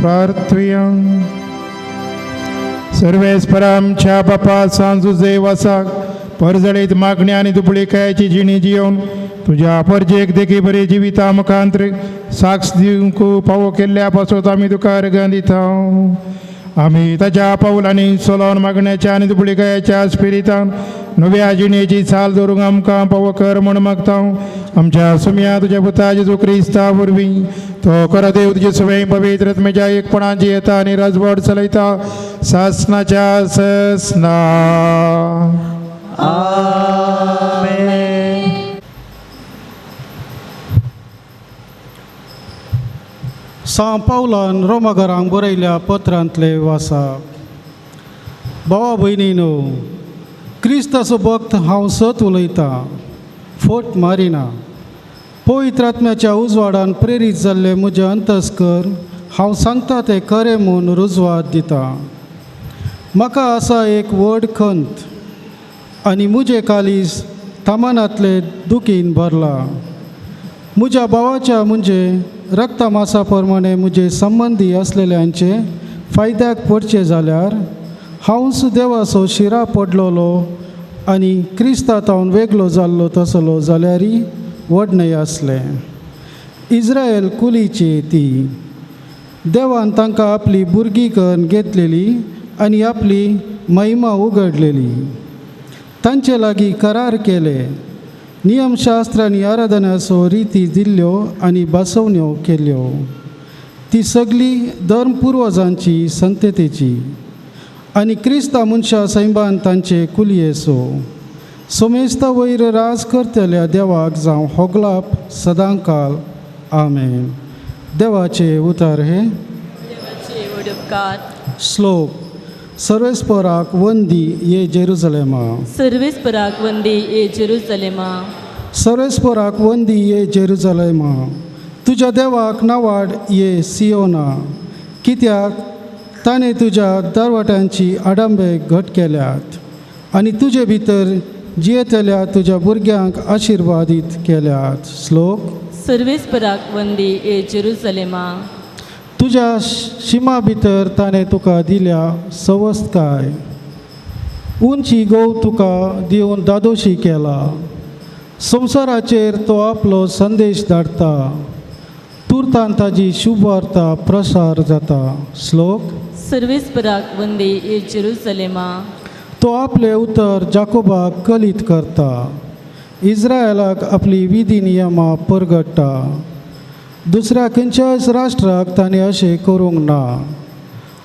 प्रार्थुया. सर्वेस्परा आमच्या बापा सांजू देवासाक परजळीत मागण्या आनी दुबळीकायेची जिणी जियोवन तुज्या परजेक देखी बरी जिविता मुखांत्र साक्ष दिवंक पावो केल्ल्या पासत आमी तुका अर्गां दिता. आमी ताच्या पावलांनी चलोवन मागण्याच्या आनी दुबळीकायेच्या स्पिरितान नव्या जिणेची चाल दवरूंक आमकां पावो कर म्हूण मागता. आमच्या सुम्या तुज्या पुता जेजू क्रिस्ता वरवीं तो खरो देव तुजे सवय पवित्र आत्म्याच्या एकपणान जियेता आनी राजवट चलयता सासनाच्या ससना. आमेन. सां पावलान रोमाघरांक बरयल्या पत्रांतले वासा. भावा भयणीनो, क्रिस्ताचो भक्त हांव सत उलयतां, फोट मारिना. पवित्र आत्म्याच्या उजवाडान प्रेरीत जाल्ले म्हजें अंतस्कर हांव सांगता तें खरें म्हूण रुजवात दिता. म्हाका आसा एक व्हड खंत आनी म्हजें कालीज थामानांतले दुखीन भरलां. म्हज्या भावाच्या म्हणजे रक्ता मासा प्रमाणे म्हजे संबंदी आसलेल्यांचे फायद्याक पडचें जाल्यार हांवच देवाचो शिरा पडलेलो आनी क्रिस्ता तावन वेगळो जाल्लो तसलो जाल्यारय व्हड न्हय आसलें. इस्रायल कुलीची ती देवान तांकां आपली भुरगीं करून घेतलेली आनी आपली महिमा उगडलेली. तांचे लागीं करार केले, नियमशास्त्र आनी आराधनाचो रिती दिल्ल्यो आनी बसवण्यो केल्यो. ती सगळी धर्म पुर्वजांची संततेची आनी क्रिस्ता मनशा सैमान तांचे कुलयेचो सोमेस्ता वयर राज करतल्या देवाक जावं होगलाप सदांकाल. आमेन. देवाचे उतर हे. देवाचे व्हड उपकार. श्लोक. सर्वेस्पराक वंदी ये जेरुजलेमा. सर्वेस्पराक वंदी ये जेरुजलेमा. सर्वेस्पराक वंदी ये जेरुजलेमा. तुज्या तुज्या देवाक नावाड ये सियोना, कित्याक ताणें तुज्या दरवट्यांची आडंबे घट केल्यात आनी तुजे भितर जियेतल्या तुज्या भुरग्यांक आशिर्वादीत केल्यात. श्लोक. सर्वेस्पराक वंदी ये जेरुसलेमा. तुज्या शिमा भितर ताणें तुका दिल्या सवस्तकाय, उंची गोव तुका दिवन दादोशी केला. संवसाराचेर तो आपलो संदेश धाडटा, तुर्तान ताजी शुभवार्ता प्रसार जाता. श्लोक. सर्वेस्पराक वंदी ये जेरुसलेमा. तो आपले उतर जाकोबाक कलीत करता, इस्रायलाक आपली विधी नियमां परगट्टा. दुसऱ्या खंयच्याच राष्ट्राक ताणें अशें करूंक ना,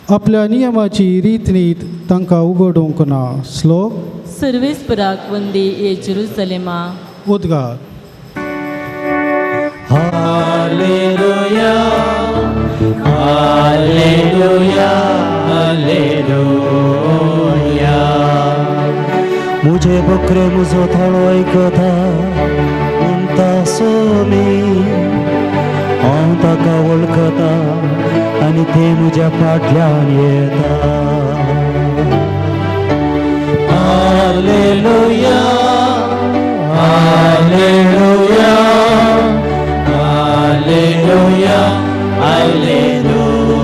आपल्या नियमाची रीतनीत तांकां उगडूंक ना. श्लोक. सर्वेस्पराक वंदी ये जेरुसलेमा. उद्गार. Hallelujah, hallelujah, hallelujah. मुझे बकरे मुजो थळो आयकता म्हणटा सोमी, हांव ताका वळखता आनी ते म्हज्या फाटल्यान येता. Hallelujah, hallelujah, hallelujah, hallelujah.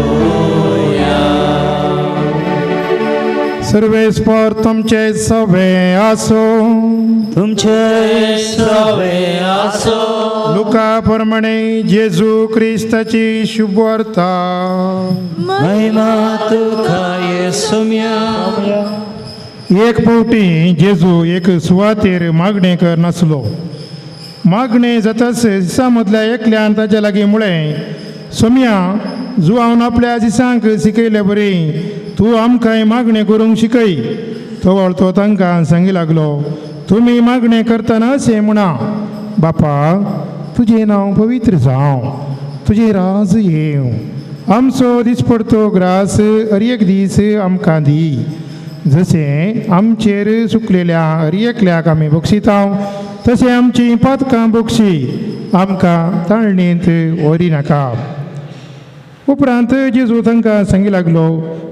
सर्वेस्पर तुमचे सवे आसो. तुमचे सवे आसो. लुका प्रमाणे जेजू क्रिस्ताची शुभवार्ता. महिमा तुका येसुम्या. एक फावटी जेजू एक सुवातेर मागणें कर नासलो. मागणें जाताच दिसा मदल्या एकल्यान ताच्या लागीं म्हळें, सोम्या, जुवान आपल्या दिसांक शिकयले बरी तूं आमकांय मागणें करूंक शिकय. तवळ तो तांकां सांगी लागलो, तुमी मागणें करतना अशें म्हणा, बापा तुजें नांव पवित्र जावं, तुजें राज येवं, आमचो दिसपडतो ग्रास हर एक दीस आमकां दी, जशें आमचेर चुकलेल्या हर एकल्याक आमी बक्षिता तशें आमचीं पातकां बक्षी, आमकां ताळणेंत व्हरी नाका. उपरांत जेजू तांकां सांगी लागलो,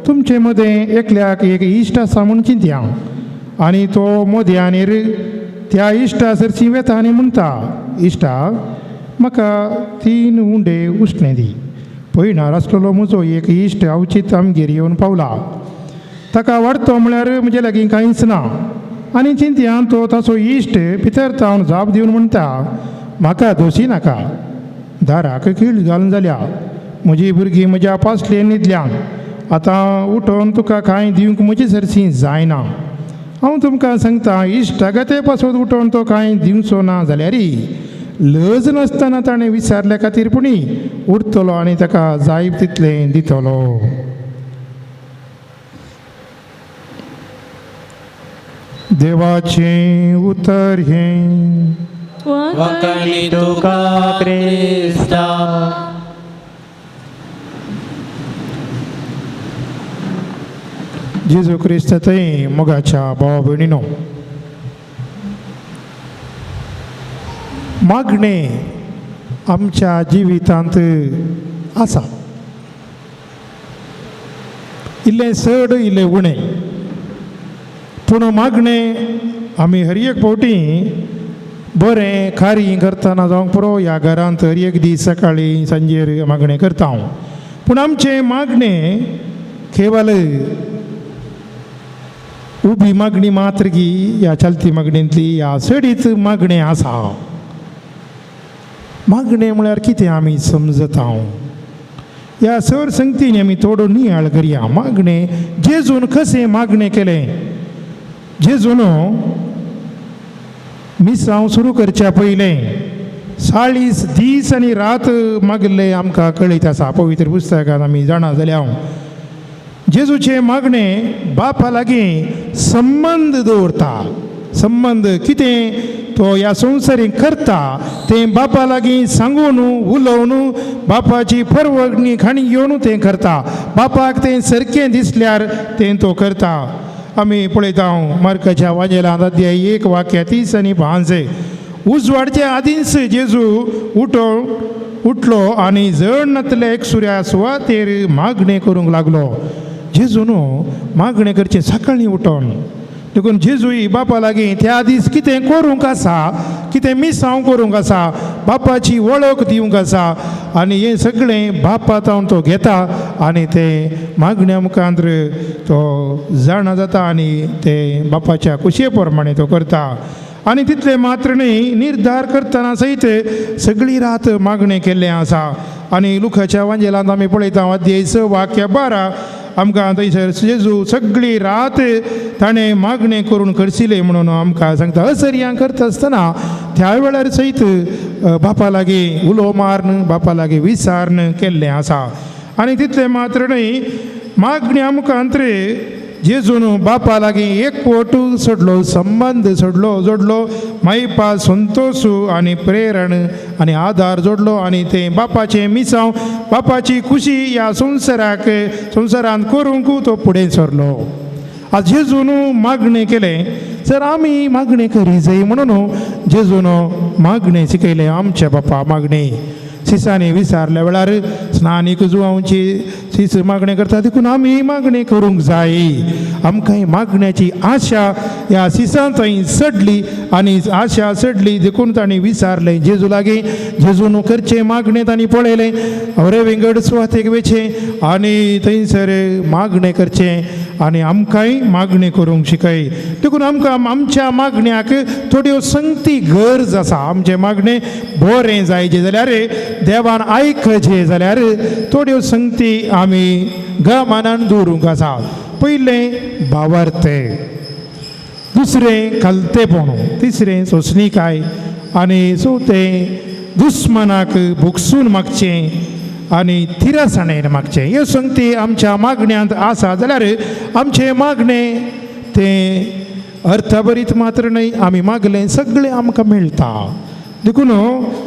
तुमचे मदें एकल्याक एक इश्ट आसा म्हूण चिंतया, आनी तो मोदयानीर त्या इश्टा सरशी वेता आनी म्हणटा, इश्टा म्हाका 3 उंडे उश्णे दी, पयणार आसलेलो म्हजो एक इश्ट अवचीत आमगेर येवन पावला, ताका वाडतो म्हळ्यार म्हजे लागीं कांयच ना. आनी चिंतयान तो ताचो इश्ट भितर तावन जाप दिवन म्हणटा, म्हाका दोशी नाका, दाराक कीळ घालून जाल्या, म्हजी भुरगीं म्हज्या पासले न्हिदल्यान, आतां उठोवन तुका कांय दिवंक म्हजे सरशी जायना. हांव तुमकां सांगता, इश्टागते पासत उठोवन तो कांय दिवचो ना जाल्यार लज नासतना ताणें विचारल्या खातीर पुणी उरतलो आनी ताका जाय तितलें दितलो. देवाचें उतर हें. वाखाणी तुका क्रिस्ता. जेजू क्रिस्त थंय मोगाच्या भावा भयणीनो, मागणें आमच्या जिवितांत आसा, इल्लें चड इल्लें उणें, पूण मागणें आमी हर एक फावटी बरें कार्य करतना जावंक पुरो, ह्या घरांत हर एक दीस सकाळीं सांजेर मागणें करता हांव, पूण आमचें मागणें केवल उबी मागणी मात्र गी ह्या चलती मागणेंतली ह्या चडीत मागणें आसा. मागणें म्हळ्यार कितें आमी समजता ह्या सर संगतीन आमी थोडो नियाळ करया. मागणें जेजून कशें मागणें केलें? जेजून मिसांव सुरू करच्या पयलें 40 दीस आनी रात मागले आमकां कळीत आसा, पवित्र पुस्तकांत आमी जाणा जाल्या. जेजूचें मागणें बापा लागीं संबंद दवरता. संबंद कितें तो ह्या संवसारीक करता तें बापा लागीं सांगून उलोवन बापाची परवडणी खाणी घेवन तें करता. बापाक तें सारकें दिसल्यार तें तो करता. आमी पळयता मार्काच्या वाजेलांत अध्याय 1 वाक्य 30 आनी 5. उजवाडचे आदींच जेजू उठोवन उठलो आनी जण नातले एक सुर्या सुवातेर मागणें करूंक लागलो. जेजू न्हू मागणें करचें सकाळीं उठोन. देखून जेजूय बापा लागीं त्या दीस कितें करूंक आसा, कितें मिसांव करूंक आसा, बापाची वळख दिवंक आसा आनी हें सगळें बापा तावन तो घेता आनी तें मागण्या मुखार तो जाणा जाता आनी तें बापाच्या कुशे प्रमाणे तो करता. आनी तितलें मात्र न्ही, निर्धार करतना सयत सगळी रात मागणें केल्लें आसा. आनी लुकाच्या वांजेलांत आमी पळयता अध्याय 6 वाक्य 12 आमकां थंयसर जेजू सगळी रात ताणें मागणें करून करशिलें म्हणून आमकां सांगता. असर्यां करता आसतना त्या वेळार सयत बापा लागीं उलो मारून बापा लागीं विचारून केल्लें आसा. आनी तितलें मात्र न्ही, मागण्या मुखांत जेजून बापा लागीं एकवट सोडलो, संबंद सोडलो, जोडलो, मायपा संतोशू आनी प्रेरण आनी आदार जोडलो आनी तें बापाचें मिसांव बापाची खुशी ह्या संवसाराक संवसारांत करूंक तो फुडें सरलो. आज जेजून मागणें केलें जर आमी मागणें करी जाय म्हणून जेजून मागणें शिकयलें. आमच्या बापा मागणें शिसांनी विचारल्या वेळार स्नानीक जुवांची शिस मागणें करता, देखून आमी मागणें करूंक जाय. आमकां मागण्याची आशा ह्या शिसां थंय चडली आनी आशा चडली देखून तांणी विचारलें जेजू लागीं. जेजून करचें मागणें तांणी पळयलें, अरे विंगड सुवातेक वेचें आनी थंयसर मागणें करचें आनी आमकांय मागणें करूंक शिकय. देखून आमकां आमच्या मागण्याक थोड्यो संगती गरज आसा. आमचें मागणें बरें जायचें जाल्यार देवान आयकचें जाल्यार थोड्यो संगती आमी गमानान दवरूंक आसा. पयलें भावार्थ, दुसरें खालतेपण, तिसरें सोंसणीकाय आनी चवथें दुस्मनाक भोगसून मागचें आनी थिरसाणेन मागचें. ह्यो संगती आमच्या मागण्यांत आसा जाल्यार आमचें मागणें तें अर्थभरीत मात्र न्हय, आमी मागलें सगळें आमकां मेळटा. देखून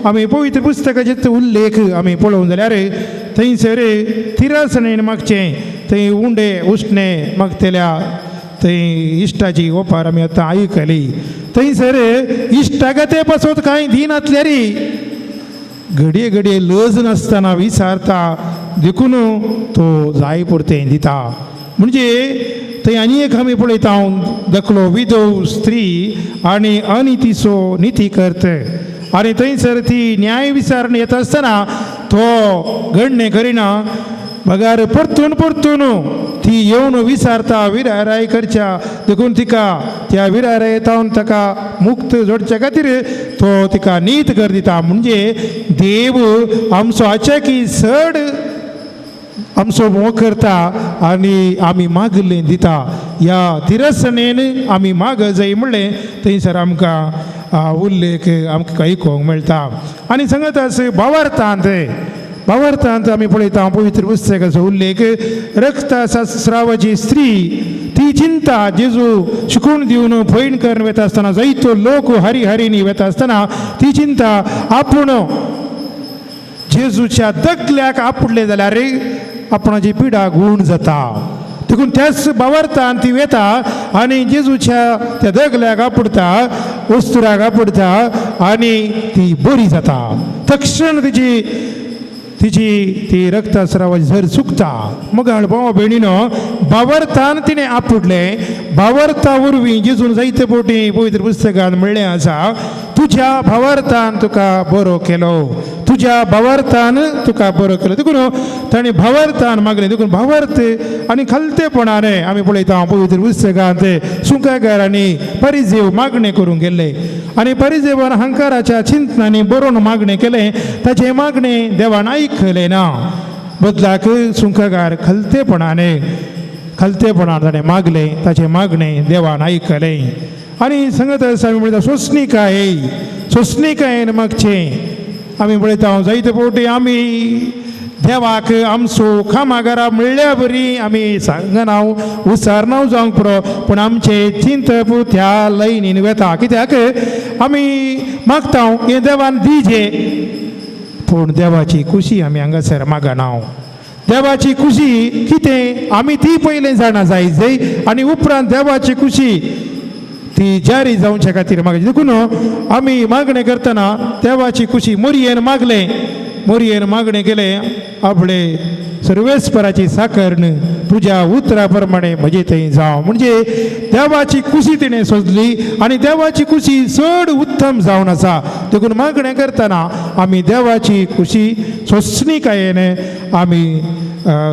आमी पवित्र पुस्तकाचे उल्लेख आमी पळोवंक जाल्यार थंयसर थिरसाणेन मागचें, थंय उंडे उश्णे मागतल्या थंय इश्टाची ओपार आमी आतां आयकली. थंयसर इश्टागते पासत कांय दिनातल्यार घडये घडये लज नासतना विचारता, देखून तो जाय पुरतें दिता. म्हणजे थंय आनी एक आमी पळयता दखलो विधव स्त्री आनी अनितीचो निती करत आनी थंयसर ती न्याय विचारण येता आसतना तो घडणें करिना बगार परतून परतून ती येवन विचारता विराराय करच्या, देखून तिका त्या विराराय तावन ताका मुक्त जोडच्या खातीर तो तिका नीत कर दिता. म्हणजे देव आमचो आचाकी चड आमचो मोग करता आनी आमी मागलें दिता. ह्या तिरसणेन आमी माग जाय म्हणलें थंयसर आमकां उल्लेख आमकां आयकूंक मेळटा. आनी सांगत आस भावार्थांत, भावार्थांत आमी पळयता पवित्र पुस्तकाचो उल्लेख रक्तस्रावाची स्त्री ती चिंता जेजू शिकून दिवन फैण करून वता आसतना जायतो लोक हरी हरीनी वता आसतना ती चिंता आपूण जेजूच्या दगल्याक आपुडले जाल्यार आपणाची पिडा गूण जाता. देखून त्याच भावार्थान ती वेता आनी जेजूच्या त्या दगल्याक आपुडता, वस्तुराक आपुडता आनी ती बरी जाता. तक्षण तिची तिची ती रक्तस्रावाची झर चुकता. मगाळ भाव भयणीनो भावार्थान तिणें आपुडलें. भावार्था वरवीं जेजून जायते फावटी पवित्र पुस्तकान म्हणलें आसा, तुज्या भावार्थान तुका बरो केलो, तुज्या भावार्थान तुका बरो केलो. देखून ताणें भावार्थान मागलें. देखून भावार्थ आनी खालतेपणान आमी पळयता पवित्र पुस्तकांत सुंकागार आनी परिजेव मागणें करूंक गेल्ले आनी परिजेवान हंकाराच्या चिंतनांनी बरोवन मागणें केलें. ताचें मागणें देवान आयकलें ना. बदलाक सुंकागार खालतेपणान खालतेपणान ताणें मागलें, ताचें मागणें देवान आयकलें. आनी सांगत आसा आमी पळयता सोंसणीकाय, सोंसणीकायेन मागचें. आमी पळयता जायते फावटी आमी देवाक आमचो कामागारा म्हणल्या बरी आमी सांगना, उसारना जावंक पुरो, पूण आमचें चिंतप त्या लयनीन वेता. कित्याक आमी मागता हें देवान दिजे, पूण देवाची खुशी आमी हांगासर मागना. देवाची खुशी कितें आमी ती पयलें जाणा जाय जाय आनी उपरांत देवाची खुशी ती जारी जावच्या खातीर मागची. देखून आमी मागणें करतना देवाची खुशी मोरयेन मागलें, मोरयेन मागणें केलें आपले सर्वेस्पराची साकरण तुज्या उतरा प्रमाणे म्हजे थंय जावं. म्हणजे देवाची कुशी तिणें सोदली आनी देवाची कुशी चड उत्तम जावन आसा. देखून मागणें करतना आमी देवाची कुशी सोंसणीकायेन आमी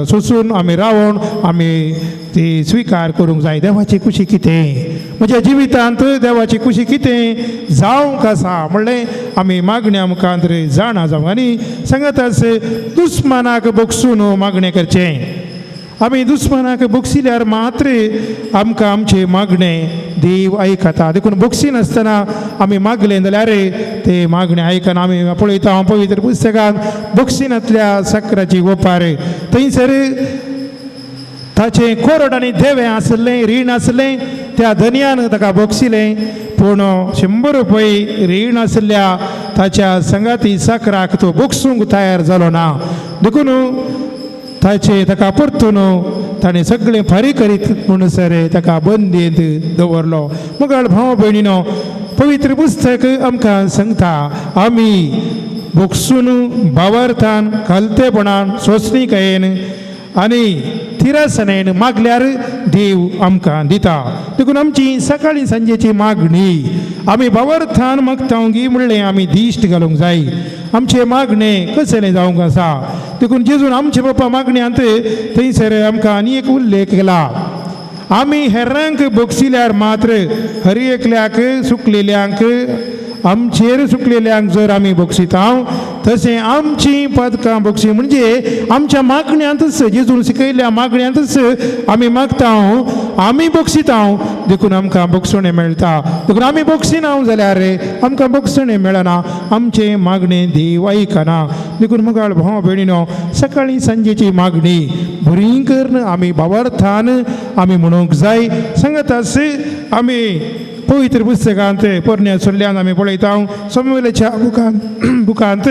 सोसून आमी रावून आमी ती स्विकार करूंक जाय. देवाची कुशी कितें म्हज्या जिवितांत देवाची कुशी कितें जावंक आसा म्हणलें आमी मागण्या मुखांत जाणा जावंक. आनी सांगत दुस्मानाक बोगसून मागणें करचें. आमी दुस्मानाक बोगसिल्यार मात्र आमकां आमचें मागणें देव आयकता. देखून बोगसिनासतना आमी मागलें जाल्यार ते मागणें आयकना. आमी पळयता पवित्र पुस्तकांत बोगसिनांतल्या साकराची ओपार थंयसर ताचें कोरड आनी देवें आसलें, रीण आसलें, त्या धनयान ताका बोगसिलें. पूण 100 रुपये रीण आसल्या ताच्या संगाती साकराक तो बोगसूंक तयार जालो ना. देखून ताचे ताका परतून ताणें सगळें फारीक करीत म्हणसर ताका बंदींत दवरलो. मुगाळ भाव भयणीनो, पवित्र पुस्तक आमकां सांगता आमी बोगसून भावार्थान खालतेपणान सोंसणीकायेन आनी थिरासणेन मागल्यार देव आमकां दिता. देखून आमची सकाळी सांजेची मागणी आमी भावार्थान मागता गी म्हणलें आमी दिश्ट घालूंक जाय. आमचें मागणें कसलें जावंक आसा. देखून जेजून आमचे बाप्पा मागण्यांत थंयसर आमकां आनी एक उल्लेख केला. आमी हेरांक बोगसिल्यार मात्र हर एकल्याक सुकलेल्यांक आमचेर सुकलेल्यांक जर आमी बोगसिता तशें आमची पदकां बोगसी. म्हणजे आमच्या मागण्यांतच जेजून शिकयल्ल्या मागण्यांतच आमी मागता, आमी बोगसिता, देखून आमकां बोगसणें मेळटा. देखून आमी बोगसिना जाल्यार आमकां बोगसणें मेळना, आमचें मागणें देव आयकना. देखून मुगाळ भाव भयणीनो, सकाळी सांजेची मागणी बरी करून आमी भावार्थान आमी म्हणूंक जाय. सांगत आमी पवित्र पुस्तकांत पोरण्या सोडल्यान आमी पळयता सामुएलाच्या बुकांत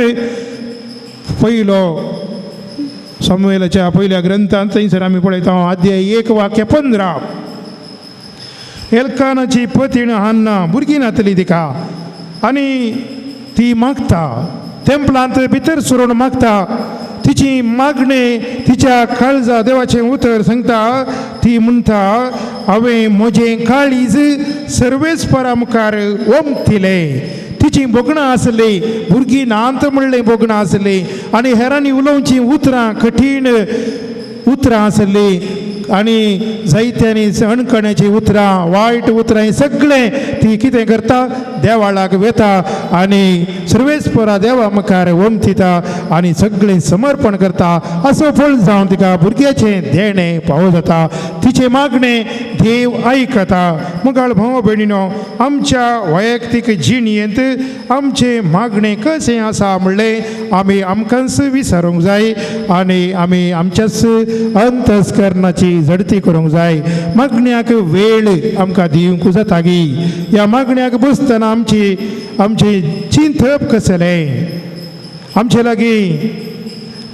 पयलो सामुएलाच्या पयल्या ग्रंथांत थंयसर आमी पळयता अध्याय 1 वाक्य 15. एल्कानाची पतीण हान्ना भुरगीं नातली तिका आनी ती मागता टेंपलांत भितर सरून मागता. तिची मागणें तिच्या काळजा देवाचें उतर सांगता. ती म्हणटा हांवें म्हजें काळीज सर्वेस्परा मुखार ओमतिलें. तिची भोगणां आसलीं, भुरगीं नात म्हणलें भोगणां आसलीं आनी हेरांनी उलोवचीं उतरां कठीण उतरां आसलीं आनी जायत्यांनी अणकण्याचीं उतरां वायट उतरां हें सगळें ती कितें करता देवाळाक वेता आनी सर्वेस्परा देवा मुखार ओमथिता आनी सगळें समर्पण करता. असो फळ जावन तिका भुरग्याचें देणें पावो जाता. तिचें मागणें देव आयकता. मुगाळ भाव भयणीनो, आमच्या वैयक्तीक जिणेंत आमचें मागणें कशें आसा म्हणलें आमी आमकांच विचारूंक जाय आनी आमी आमच्याच अंतस्करणाची झडती करूंक जाय. मागण्याक वेळ आमकां दिवंक जाता गी. ह्या मागण्याक बसतना आमची आमचें चिंतप कसलें आमचे लागीं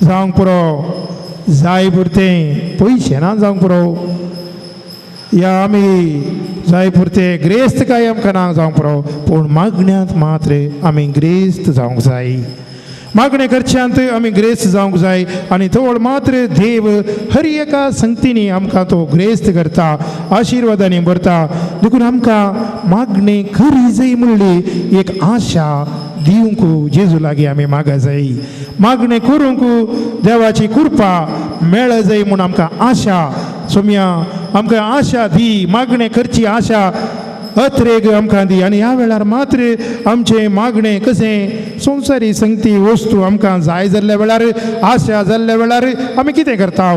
जावंक पुरो जाय पुरतें पयशे ना जावंक पुरो, या आमी जाय पुरते ग्रेस्त काय आमकां ना जावंक पुरो, पूण मागण्यांत मात्र आमी ग्रेस्त जावंक जाय. मागणें करच्यांत आमी ग्रेस्त जावंक जाय आनी थोड मात्र देव हर एका संगतींनी आमकां तो ग्रेस्त करता, आशिर्वादांनी भरता. देखून आमकां मागणें खरी जाय म्हणली एक आशा दिवंक जेजू लागीं आमी मागा जाय. मागणें करूंक देवाची कृपा मेळ जाय म्हूण आमकां आशा सोम्या आमकां आशा दी, मागणें करची आशा अत्रेग आमकां दी. आनी ह्या वेळार मात्र आमचें मागणें कशें संवसारी संगती वस्तू आमकां जाय जाल्ल्या वेळार आशा जाल्ल्या वेळार आमी कितें करता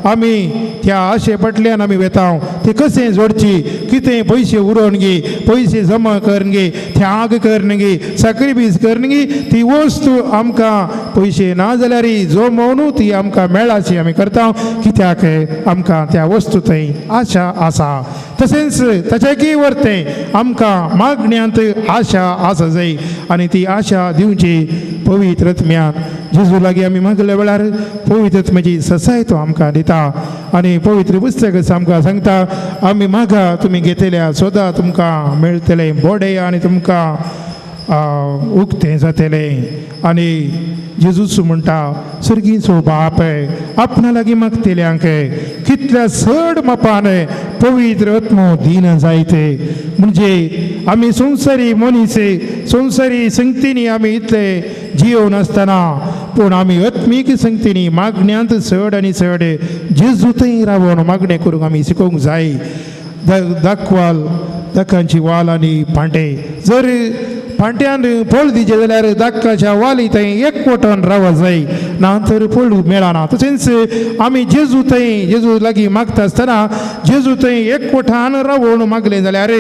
आमी त्या आशे फाटल्यान आमी वेता. ते कशें जोडची कितें पयशे उरोवन गी, पयशे जमा करून गी, त्याग करून गी, साक्रिफीस करून गी ती वस्तू आमकां पयशे ना जाल्यार जमोवन ती आमकां मेळाची आमी करता. कित्याक आमकां त्या वस्तू थंय आशा आसा. तशेंच ताचें की वरतें आमकां मागण्यांत आशा आसा जाय आनी ती आशा दिवची पवित्र आत्म्यान. जेजू लागीं आमी मागल्या वेळार पवित्र आत्म्याची ससाय तो आमकां दिता आनी पवित्र पुस्तक आमकां सांगता आमी मागा तुमी घेतल्या सोदा तुमकां मेळटलें, बोडे आनी तुमकां उक्तें जातलें. आनी जेजूस म्हणटा सर्गीचो बाप आपणा लागीं मागतल्यांक कितल्या चड मापान पवित्र आत्मो दीन जायते. म्हणजे आमी संवसारी मनीस, संवसारी संगतींनी आमी इतले जियोवन आसतना पूण आमी आत्मीक संगतींनी मागण्यांत चड आनी चड जेजू थंय रावन मागणें करूंक आमी शिकोवंक जाय. दाखवाल दाकांची वाल आनी पांटे, जर पांट्यान पळ दिचे जाल्यार दाकाच्या वाली थंय एकवटान राव जाय, ना तर पळ मेळना. तशेंच आमी जेजू थंय जेजू लागीं मागता आसतना जेजू थंय एकवटान रावून मागलें जाल्यार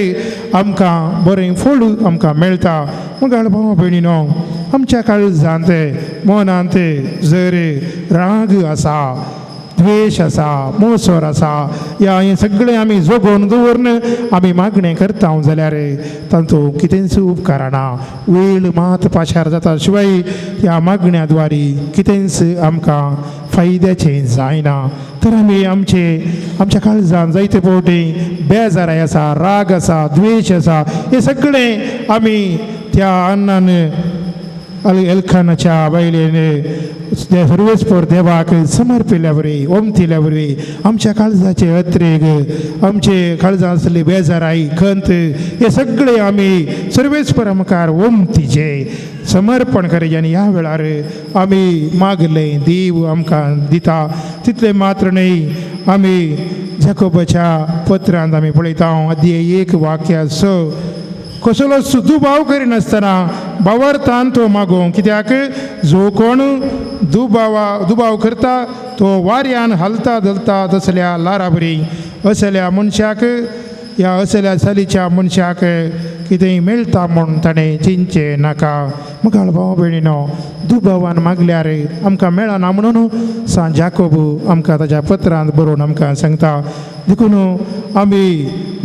आमकां बरें फळ आमकां मेळटा. मुगाळ भाव भयणीनो, आमच्या काळजांत मनांत जर राग आसा, द्वेश आसा, मोसर आसा, ह्या हें सगळें आमी जगोवन दवरून आमी मागणें करता जाल्यार तांचो कितेंच उपकारना. वेळ मात पाशार जाता शिवाय ह्या मागण्या द्वारी कितेंच आमकां फायद्याचें जायना. तर आमी आमचे आमच्या काळजान जायते फावटी बेजाराय आसा, राग आसा, द्वेश आसा, हें सगळें आमी त्या अन्नान एलखानाच्या बायलेन सर्वेस्पर देवाक समर्पिल्ल्या वरवीं, ओमतिल्या वरवीं आमच्या काळजाचे अत्रेग, आमचे काळजां आसले बेजाराय, खंत, हे सगळे आमी सर्वेस्पर मुखार ओमतीचे समर्पण करायचे. आनी ह्या वेळार आमी मागलें देव आमकां दिता. तितलें मात्र न्हय, आमी जाकोबाच्या पत्रांत आमी पळयता अध्याय 1 वाक्य 6, कसलोच दुबाव करिनासतना बावरतान तो मागोवंक, कित्याक जो कोण दुबाव करता तो वाऱ्यान हालता धलता तसल्या लारा बरी. असल्या मनशाक ह्या असल्या चालीच्या मनशाक कितेंय मेळटा म्हूण ताणें चिंतचें नाका. मुखार भाव भयणीनो, दुबावान मागल्यार आमकां मेळना म्हणून सांत जाकोब आमकां ताच्या पत्रांत बरोवन आमकां सांगता. देखून आमी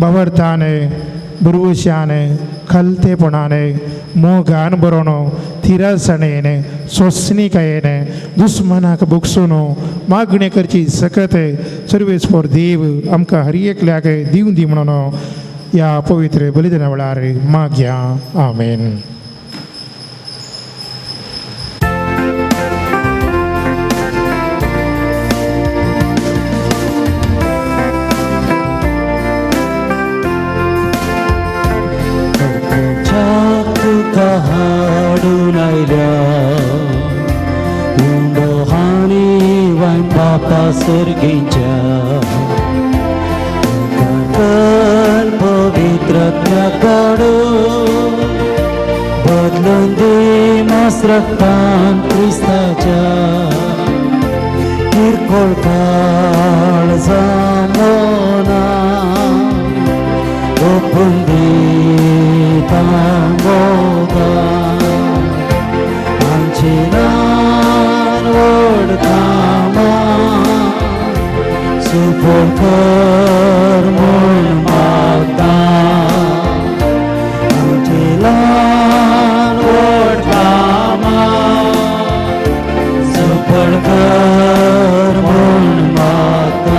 बावरतान, बुरवशान, खलतेपणान, मोगान बरोवन, थिरासणेन, सोंसणीकायेन, दुस्मनाक भोगसून मागणें करची सकत सर्वेस्पर देव आमकां हर एकल्याक दिवं दी म्हणून ह्या पवित्र बलिदाना वेळार मागया. आमेन. हाडून आयल्या उंडो हानी वायन बापा सर्गीच्या कर पवित्र काडून बदलून दी मास रक्तान क्रिस्ताच्या किरकोळ काळ जामोना ओपून दिता मोगा आमची ल्हान व्हड कामां सुफळ कर म्हूण मागता आमची ल्हान व्हड कामां सुफळ कर म्हूण मागता.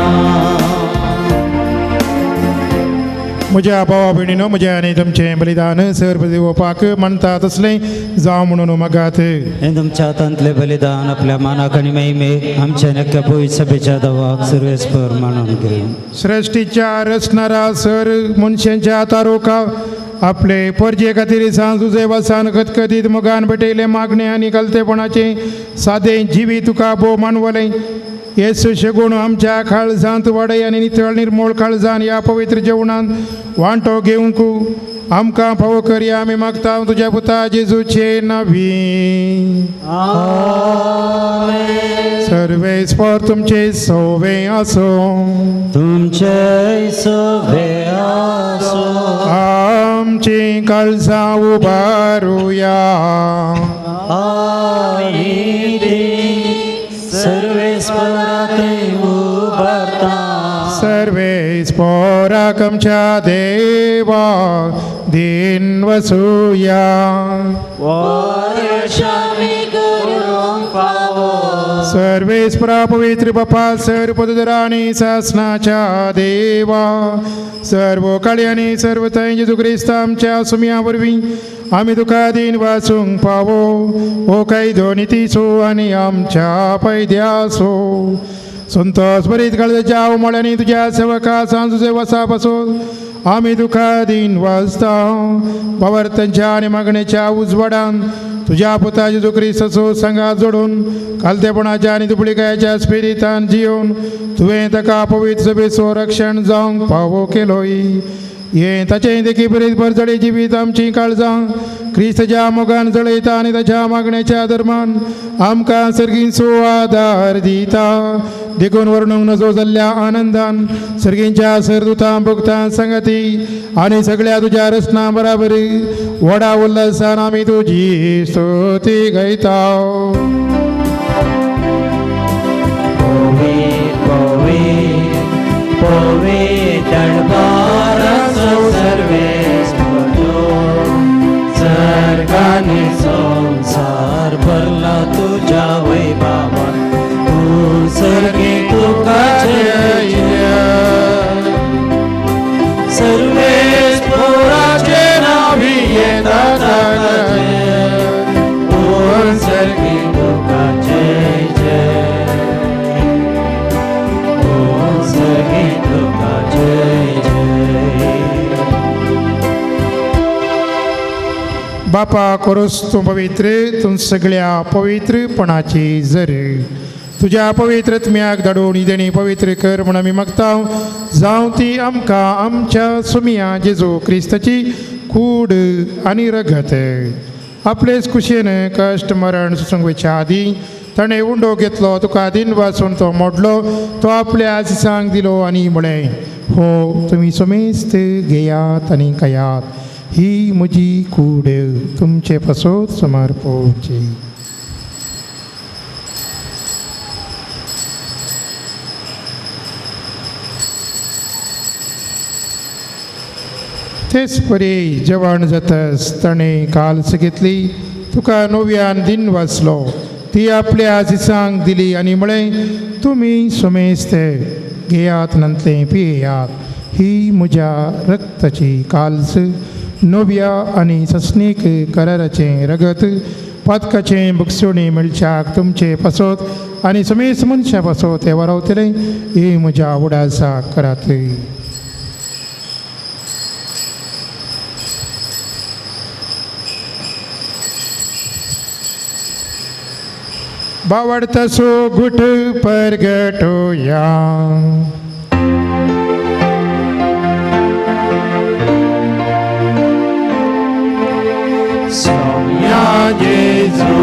म्हज्या भावा भयणीनो, म्हज्या आनी तुमचें बलिदान सर्व दिवपाक मानता तसलें जावं म्हणून मागात. हें तुमच्या हातांतलें बलिदान आपल्या मानाक आनी महिमेक आमच्या नक्या पवित्र सभेच्या दवाक सर्वेस्पर मानून घेवन सृश्टीच्या रचणारा सर मनशांच्या तारोका आपले परजे खातीर सांज जुजेवासान खतखतीत मोगान भेटयले मागणे आनी कलतेपणाचें सादें जिवीत तुका भोव मानवलें. येसू शेगूण आमच्या काळजांत वाडय आनी नितळ निर्मोळ काळजान ह्या पवित्र जेवणांत वांटो घेवंक आमकां फावो करया आमी मागता तुज्या पुता जेजूचे नांवी. सर्वेस्पर तुमचे सोवे आसूं. तुमचे सोवे आसूं. आमची काळजां उबारुया. आमी सर्वेस्पराक उबारता. सर्वेस्पराक आमच्या देवा दीन वसुया. सर्वेस्परा पवित्र बापा सर्व पदधरा आनी सासनाच्या देवा सर्व काळी आनी सर्व थंय जेजू क्रिस्त आमच्या सुमया वरवीं आमी तुका दीन वाचूंक पावो हो कायदो नितीचो आनी आमच्या फायद्याचो संतोष बरीत काळजाच्या उमाळ्यांनी तुज्या सेवका सांजुचे वसा पासून आमी तुका दीन वाचता भावार्थांच्या आनी मागणेच्या उजवाडान तुज्या पुता जेजू क्रिस्ताचो संगात जोडून कालतेपणाच्या आनी दुबळिकायेच्या स्पिरितान जियोवन तुवें ताका पवित्र सभेचो रक्षण जावंक पावो केलोय. हें ताचें देखी बरीच भरजडे जिवीत आमचीं काळजां क्रिस्ताच्या मोगान जळयता आनी ताच्या मागण्याच्या धर्मान आमकां सर्गींचो आदार दिता. देखून वर्णूंक नजो जाल्ल्या आनंदान सर्गींच्या सरदुतां भोगतां संगती आनी सगळ्या तुज्या रचना बराबर व्हडा उल्हासान आमी तुजी स्तुती गायता. संसार भरला तुझ्या वैभवान तूं सर्गी तुका जय जय. सर्वेस्पराचे नांवी येता तूं सर्गी तुका जय जय तूं सर्गी तुका जय जय. बापा कोरोस तूं पवित्र तूं सगळ्या पवित्रपणाची जर तुज्या पवित्र आत्म्याक धाडून ही देणी पवित्र कर म्हूण आमी मागता. जावं ती आमकां आमच्या सुमया जेजू क्रिस्ताची कूड आनी रगत. आपलेच कुशेन कश्ट मरण सुसंगवेच्या आदीं ताणें उंडो घेतलो तुका दिन वाचून तो मोडलो तो आपल्या आजिसांक दिलो आनी म्हळें हो तुमी समेस्त घेयात आनी खायात ही म्हजी कूड तुमचे पासत समर्पोवची. तेच परी जेवण जातस ताणें काल्स घेतली तुका नव्यान दिन वाचलो ती आपल्या आजिसांक दिली आनी म्हळें तुमी समेस्त घेयात नंतलें पियेयात ही म्हज्या रक्ताची काल्स नव्या आनी सस्नीक कराराचें रगत पातकाचें बक्षोणी मेळच्याक तुमचे पासत आनी समेस्त मनशां पासत तें वारावतलें ही म्हज्या उडासाक करात. बावडतासो गुट परगटोया. सोम्या जेजू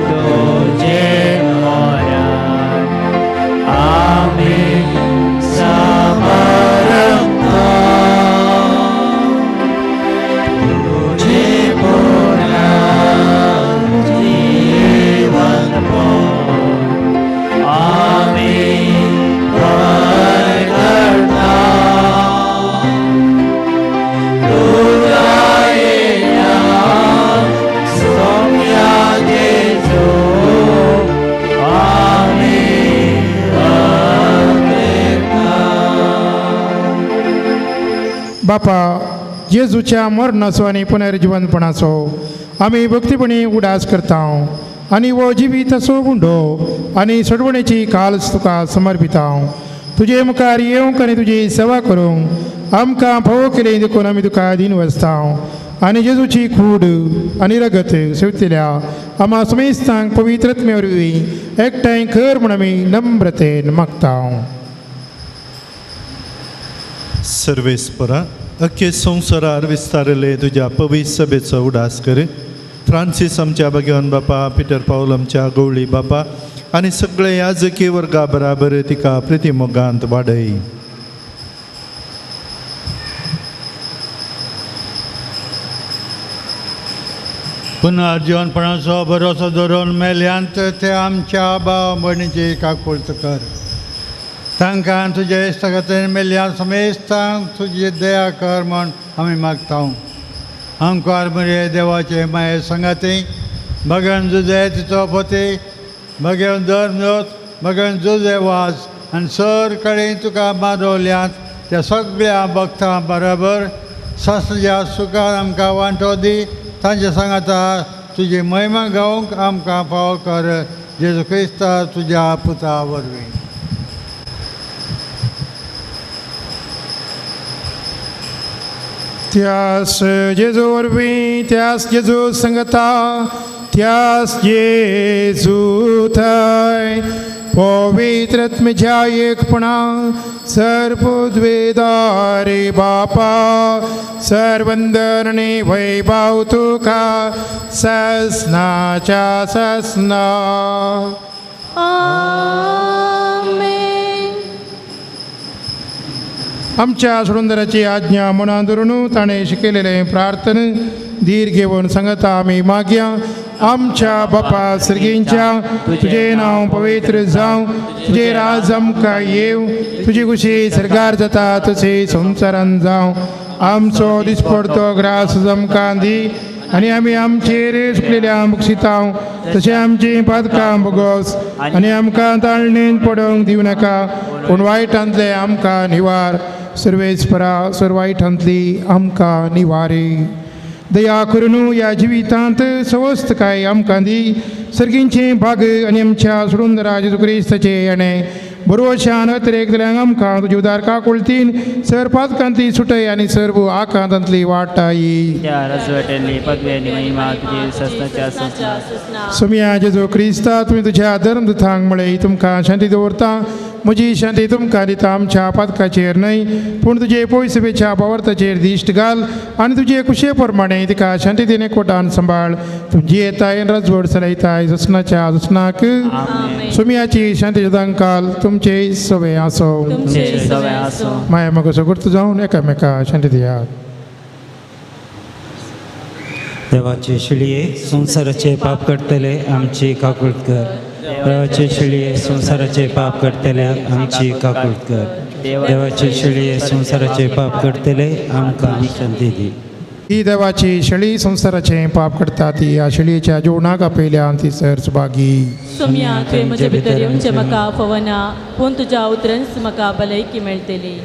तुजे मोरान आमी समर्पता तुजे मोरान जीवन आमी परगटता तुज्या सोम्या जेजू आमी परगटता. बापा जेजूच्या मरणाचो आनी पुनर्जिवनपणाचो आमी भक्तीपणी उडास करता आनी हो जिवीत असो उंडो आनी सोडवणेची काल्स तुका समर्पिता. तुजे मुखार येवंक आनी तुजी सेवा करूंक आमकां फावो केली देखून आमी तुका दीन वसता आनी जेजूची कूड आनी रगत सेवतल्या आमा समेस्तांक पवित्र आत्मे वरवीं एकठांय कर म्हूण आमी नम्रतेन मागता. सर्वेस्परा अख्खे संवसारार विस्तारले तुज्या पवित्र सभेचो उडास कर. फ्रांसीस आमच्या भगवान बापा पिटर पावल आमच्या गवळी बापा आनी सगळे याजकी वर्गा बराबर तिका प्रितीमोगांत वाडय. पुनर्जीवनपणाचो भरोसो धरून मेल्यांत ते आमच्या भाव भयणीची काकुळत कर. तांकां तुजे इश्टागतीन मेल्ल्या समेस्तांक तुजी दया कर म्हूण आमी मागता. आमकां मरे देवाचे माये संगाती भगवान जुजे तिचो पती मगेन धर्मदूत मगेन जुजे वाज आनी सर कडेन तुका मारवल्यात त्या सगळ्या भक्तां बराबर सासच्या सुखान आमकां वांटो दी तांच्या सांगाता तुजी महिमा गावंक आमकां फावो कर जेजू क्रिस्ता तुज्या पुता वरवीं. त्यास जेजू वरवीं त्यास जेजू संगता त्यास जेजू थंय पवित्र आत्म्याच्या एकपणा सर्वद्वेदारे बापा सर्वंदन आनी वैभव तुका ससनाच्या ससना. आमेन. आमच्या सुंदराची आज्ञा मनां धरून ताणें शिकयलेलें प्रार्थना धीर घेवन सांगता आमी मागया. आमच्या बापा सर्गींच्या तुजें नांव पवित्र जावं, तुजें राज आमकां येवं, तुजी खुशी सरकार जाता तशी संवसारान जावं. आमचो दिसपडतो ग्रास आमकां दी आनी आमी आमचेर सुकलेल्या मुक्षितांव तशें आमचीं पातकां भोगोस आनी आमकां ताळणेन पडोवंक दिवं नाका, पूण वायटांतलें आमकां निवार. सर्वेस्परा सर्व वायटांतली आमकां निवारी. दया करून ह्या जिवितांत सवस्तकाय आमकां दी. सर्गींचें भाग आनी आमच्या सुरुंदरा जेजू क्रिस्ताचें येणें बरोवशान अतिरेक आमकां तुजी उदार काकुळतीन सर पातकांतली सुटय आनी सर्व आकांतांतली वाटाई. सोमिया जेजू क्रिस्ता तुवें तुज्या धर्मदूतांक म्हळें तुमकां शांती दवरता, म्हजी शांती तुमकां दिता, आमच्या पातकाचेर न्हय पूण तुजे पयसुपेच्या भावार्थाचेर दिश्ट घाल आनी तुजे कुशे प्रमाणे तिका शांती दिने कोटान सांबाळ. तुजी येताय राजवड चलयताय जसनाच्या जसनाक. सोमियाची शांती सदांकाल तुमचे सवे आसो. माया मगो सगुर्त जावन एकामेका शांती दियात. देवाचे शिळये संवसाराचे पाप करतले आमची काकूट कर. देवाचे शिळये संवसाराचे पाप करतल्यांक आमची काकूट कर. देवाचे शिळये संवसाराचे पाप करतले आमकां शांती दी. ही देवाची शेळी संवसाराचे पाप करता ती ह्या शेळयेच्या जेवणाक आपयल्या ती सर सुभागी. सोम्या तुवें म्हजे भितर येवचें म्हाका फवना, पूण तुज्या उतरांच म्हाका भलायकी मेळटली.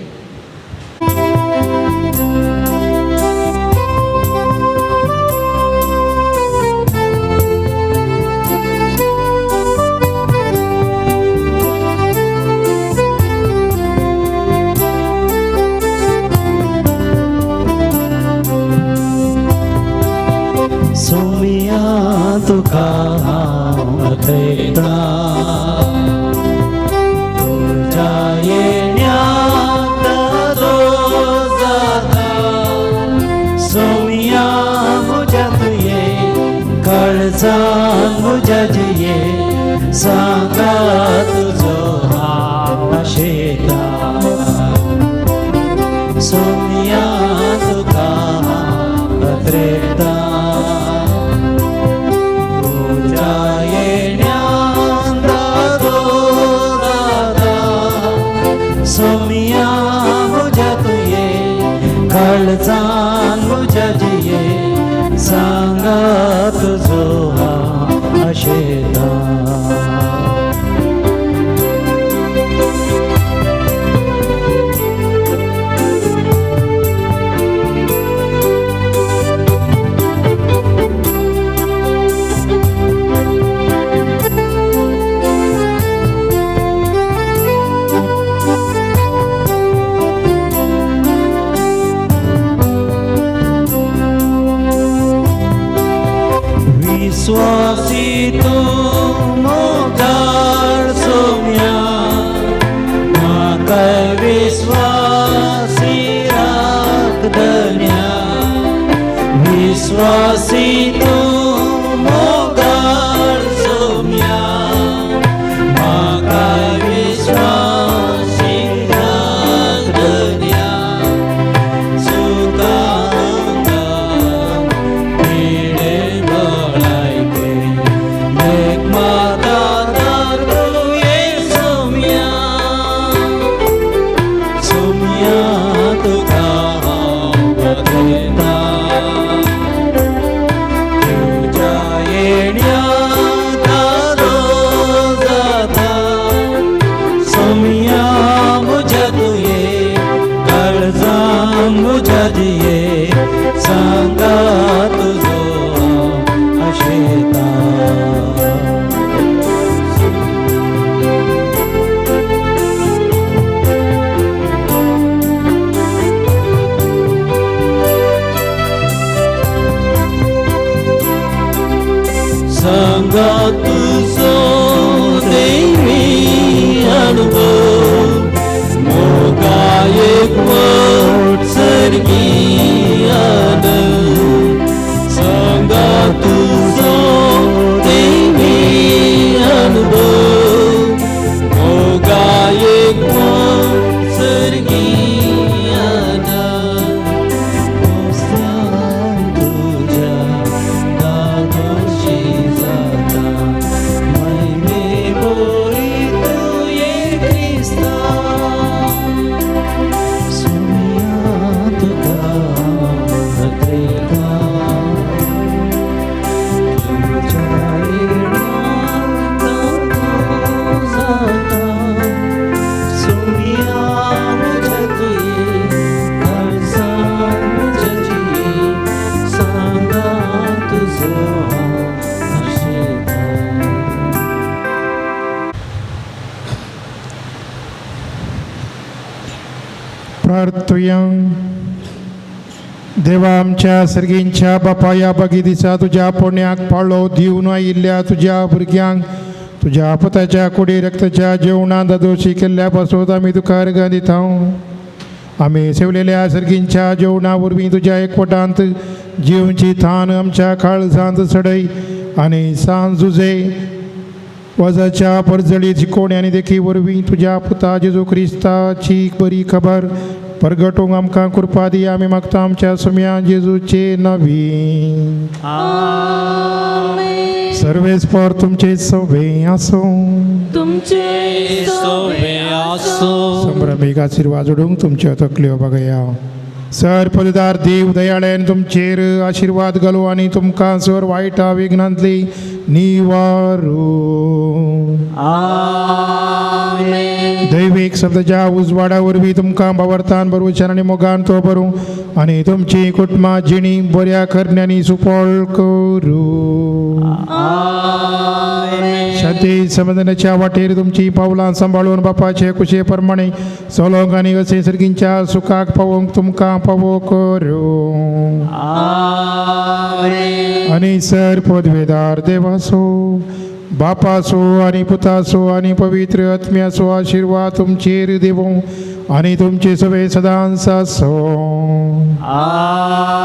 सोमिया तुका हांव आठयतां, तुज्या येण्याक दोश जाता. सोमिया म्हज्या तुये काळजान म्हज्या जिये सांगा तुजो हांव आशेतां. सोमिया तुका हांव आठयतां, सोमिया म्हज्या तुये काळजान म्हज्या जिये सांगा तुजो हांव आशेतां. विश्वासी तूं मोगाळ सोम्या, म्हाका विश्वासी राख धन्या. विश्वासी तूं मोगाळ सोम्या, म्हाका विश्वासी राख धन्या. सुखांत तुका हांव आठयतां, जाता. सांगा तुजो देवी अनुभव मोगा एकवट सर्गी आनंद. सांगा तुजो देवी अनुभव मोगा एकवट सर्गी आनंद. तुझ्या दादोशी जाता महिमे बोरी तुये क्रिस्ता. सुमिया तुका त्रेता तुझ्या येण्यान जाता. सुमिया म्हज्या तुये काळजान म्हज्या जिये सांगा तुजो आशेता. प्रार्थुया. देवा आमच्या सर्गींच्या बापा, ह्या बागी दिसा तुज्या पुण्याक पाळो दिवन आयिल्ल्या तुज्या भुरग्यांक तुज्या पुताच्या कुडी रक्ताच्या जेवणांत दादोशी केल्ल्या पासत आमी तुका अर्गां दिता. आमी सेवलेल्या सर्गींच्या जेवणा वरवीं तुज्या एकवटांत जिवची थान आमच्या काळजांत चडय आनी सांजुजे वजाच्या परजळी शिकोवणी आनी देखी वरवीं तुज्या पुता जेजू क्रिस्ताची बरी खबर परगटूंक आमकां कृपा दी. आमी मागता आमच्या सुम्या जेजूचे नवी. सर्वेस्पर तुमचे सवे आसूं. तुमचे सोवे आसूं. संभ्रमीक आशिर्वाद जोडूंक तुमच्यो तकल्यो बघया. सर पददार देव दयाळ्यान तुमचेर आशिर्वाद घालू आनी तुमकां सर वायटा विघ्नांतली निवारू. आमेन. दैवीक शब्दाच्या उजवाडा वरवीं तुमकां भावार्थान बरोवच्यान आनी मोगान तो बरूं आनी तुमची कुटुंबां जिणी बऱ्या करण्यांनी सुपळ करूं. आमेन. शांती समाधानाच्या वाटेर तुमची पावलां सांबाळून बापाचे कुशे प्रमाणे चलोवंक आनी अशें सर्गींच्या सुखाक पावोवंक तुमकां पावो करूं. आमेन. आनी सर पदवेदार देवासो बापासो आनी पुतासो आनी पवित्र आत्म्याचो आशिर्वाद तुमचेर देवूं आनी तुमचे सवे सदांच आसूं.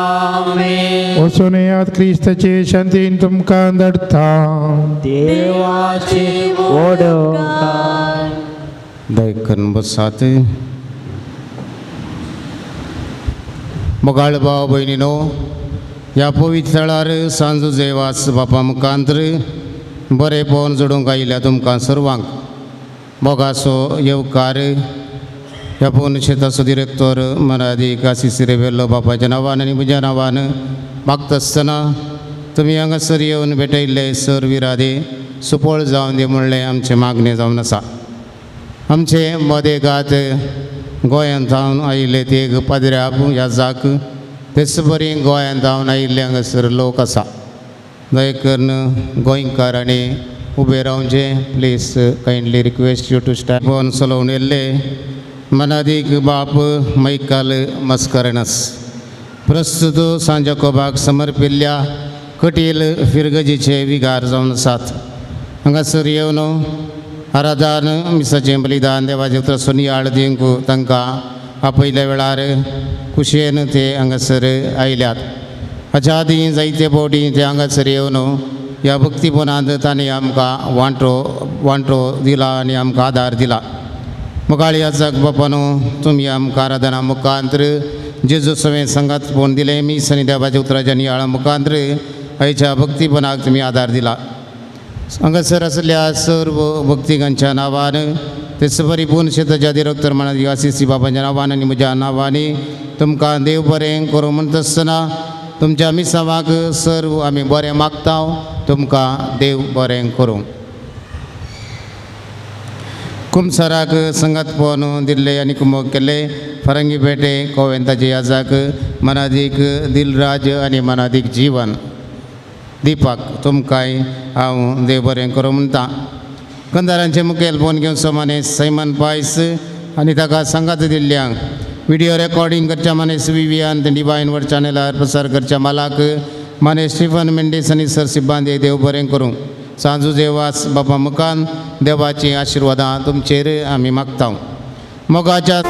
आमेन. वचून येयात क्रिस्ताचे शांतीन तुमकां धाडटा. देवाचे ओडकार. दयकन बसात. मोगाळ भाव भयणीनो, ह्या पवित्र थळार सांजू जेवास बापा मुखांतर बरें पवन जोडूंक आयिल्ल्या तुमकां सर्वांक मोगाचो येवकार. ह्या पवन शेताचो डिरेक्टर मनादीक आशिश रेवेल्लो बापाच्या नांवान आनी म्हज्या नांवान मागता आसतना तुमी हांगासर येवन भेटयल्ले सर विरादे सुपळ जावन दी म्हणलें आमचें मागणें जावन आसा. आमचे मदेगात गोंयांत जावन आयिल्ले ते एक पाद्र्याब ह्या जाक तेच बरी गोंयांत जावन आयिल्ले हांगासर लोक आसा. दया करून गोंयकार आनी उबे रावचें. Please kindly request you to stand. Phone चलोवन येयल्ले मनादीक बाप मैकाल मस्करनस प्रस्तुत सांजकोबाक समर्पिल्ल्या कटील फिरगजीचे विगार जावन आसात. हांगासर येवन आराधान मिसाचें बलिदान देवाचें उतर नियाळ दिवंक तांकां आपयल्या वेळार खुशयेन ते हांगासर आयल्यात. हाच्या आदीं जायते फावटी ते हांगासर येवन ह्या भक्तीपणांत तांणी आमकां वांटो दिला आनी आमकां आदार दिला. मुखाळ याचक बापानो, तुमी आमकां आराधना मुखांतर जेजू सवें संगात पळोवन दिलें. मीस आनी देवाच्या उतराच्या नियाळा मुखांतर आयच्या भक्तीपणाक तुमी आदार दिला. हांगासर आसल्या सर्व भक्तिकांच्या नांवान तेच परिपूर्ण शेताच्या दिरक्तर म्हणाली आसिसी बाबांच्या नांवान आनी म्हज्या नांवांनी तुमकां देव बरें करूं म्हणटा आसतना तुमच्या मिसावाक सर्व आमी बरें मागता. तुमकां देव बरें करूं. कुमसराक संगात पळोवन दिल्ले आनी कुमोक केल्ले फरंगी पेटे कोवेंताचे याजाक मनादीक दिलराज आनी मनादीक जीवन. दिपाक तुमकांय हांव देव बरें करूं म्हणटा. कंदारांचे मुखेल फोन घेवन मानेस सैमन पायस आनी ताका सांगात दिल्ल्यांक विडियो रेकॉर्डिंग करच्या मानेस विवियान डिवायन वर्ड चॅनलार प्रसार करच्या मालाक मानेस स्टिफन मेंडीस आनी सर सिब्बांदी देव बरें करूं. सांजू देवास बापा मुखान देवाची आशिर्वादां तुमचेर आमी मागता. मोगाच्या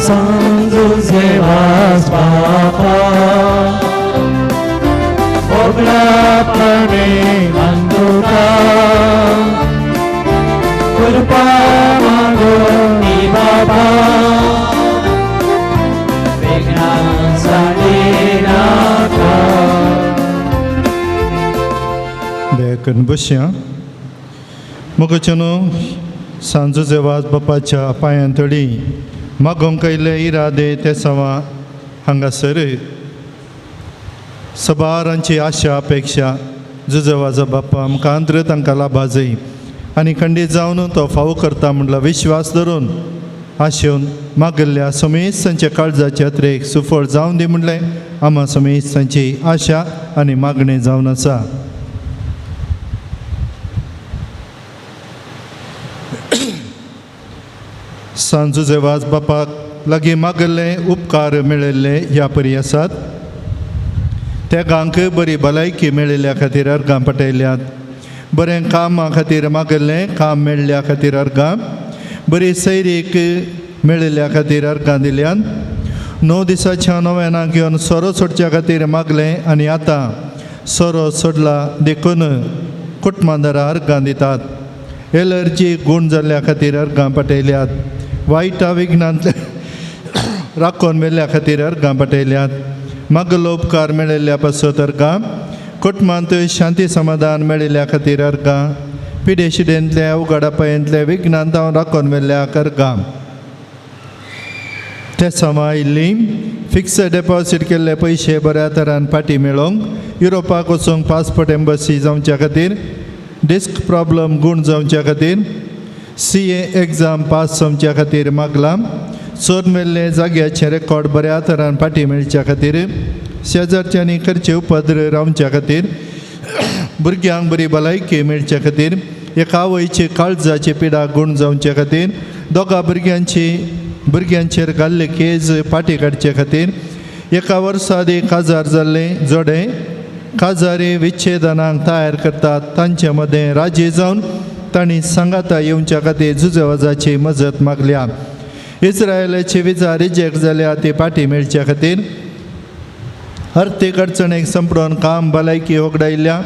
सांजुजेवास बापा ओगळापणे मानतुका कृपा मागोनी बापा विघ्नां साडिनाका. दयाकरून बसया. मोगाच्यानो सांजुजेवास बापाच्या पांयां तळी मागोंक आयिल्ले इरादे ते सवा हांगासर सबारांची आशा अपेक्षा जुजेवाजा बाप्पा आमकां आंद्र तांकां लाभा जाय आनी खंडीत जावन तो फावो करता म्हणला विश्वास धरून आशेवन मागिल्ल्या समेस्तांच्या काळजाचे अत्रेक सुफळ जावन दी म्हणलें आमा समेस्तांची आशा आनी मागणें जावन आसा. सांजुजेवास बापाक लागीं मागिल्ले उपकार मेळिल्ले ह्या परी आसात. तेगांक बरी भलायकी मेळिल्ल्या खातीर अर्गां पटयल्यात. बरें कामा खातीर मागिल्लें काम मेळिल्ल्या खातीर अर्गां, बरी सैरीक मेळिल्ल्या खातीर अर्गां दिल्यान. 9 दिसाच्या नव्यानाक घेवन सोरो सोडच्या खातीर मागलें आनी आतां सोरो सोडला देखून कुटुंबादारां अर्गां दितात. एलर्जी गूण जाल्ल्या खातीर अर्गां पटयल्यात. वायटा विघ्नांतले राखून मेल्ल्या खातीर अर्गां पटयल्यात. मागलो उपकार मेळिल्ल्या पासत अर्गां, कुटुंबांत शांती समाधान मेळिल्ल्या खातीर अर्गां, पिडेशिडेंतल्या उगाडापायेंतल्या विघ्नांत हांव राखून मेल्ल्या अर्गां. ते समा आयिल्ली फिक्स्ड डेपॉसीट केल्ले पयशे बऱ्या तरान फाटीं मेळोवंक, युरोपाक वचूंक पासपोर्ट एम्बसी जावच्या खातीर, डिस्क प्रॉब्लम गूण जावच्या खातीर, CA exam pass जावच्या खातीर मागलां. चोर मेल्ले जाग्याचे रेकॉर्ड बऱ्या तरान फाटीं मेळच्या खातीर, शेजारच्यांनी करचे उपद्र रावच्या खातीर, भुरग्यांक बरी भलायकी मेळच्या खातीर, एका आवयची काळजाची पिडा गूण जावच्या खातीर, दोगा भुरग्यांचेर घाल्ले केज फाटीं काडचे खातीर, एका वर्सा आदीं काजार जाल्ले जोडे काजारी विच्छेदनांक तयार करतात तांचे मदें राजी जावन तांणी सांगाता येवच्या खातीर जुजेवाजाची मजत मागल्या. इस्रायलाची विजा रिजेक्ट जाल्या ती फाटीं मेळच्या खातीर, अर्थीक अडचणेक संपडोवन काम भलायकी होगडायल्ल्या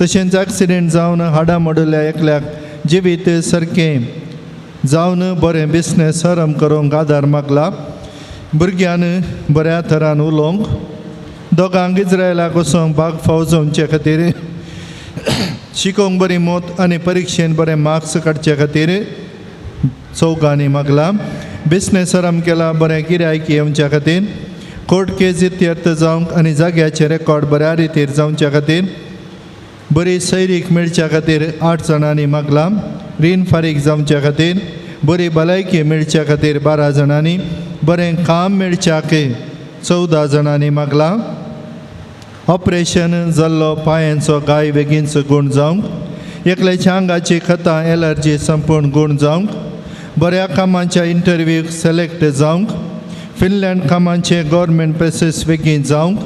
तशेंच एक्सिडेंट जावन हाडां मोडिल्ल्या एकल्याक जिवीत सारकें जावन बरें बिजनेस आरंभ करूंक आदार मागला. भुरग्यान बऱ्या थरान उलोवंक, दोगांक इस्रायलाक वचोंक भाग फाव जावचे खातीर, शिकोवंक बरी मत आनी परिक्षेन बरे मार्क्स काडचे खातीर चौगांनी मागला. बिजनेस आरंभ केला बरें गिरायकी येवच्या खातीर, कोर्ट केज इत्यर्थ जावंक आनी जाग्याचे रेकॉर्ड बऱ्या रितीर जावच्या खातीर, बरी सैरीक मेळच्या खातीर 8 जाणांनी मागला. रीण फारीक जावच्या खातीर, बरी भलायकी मेळच्या खातीर 12 जाणांनी, बरें काम मेळच्याक 14 जाणांनी मागला. ऑपरेशन जाल्लो पांयांचो गाय बेगीनचो गूण जावंक, एकल्याच्या आंगाची खतां एलर्जी संपूर्ण गूण जावंक, बऱ्या कामाच्या इंटरव्यूक सिलेक्ट जावंक, फिनलँड कामाचे गव्हर्मेंट प्रोसेस बेगीन जावंक,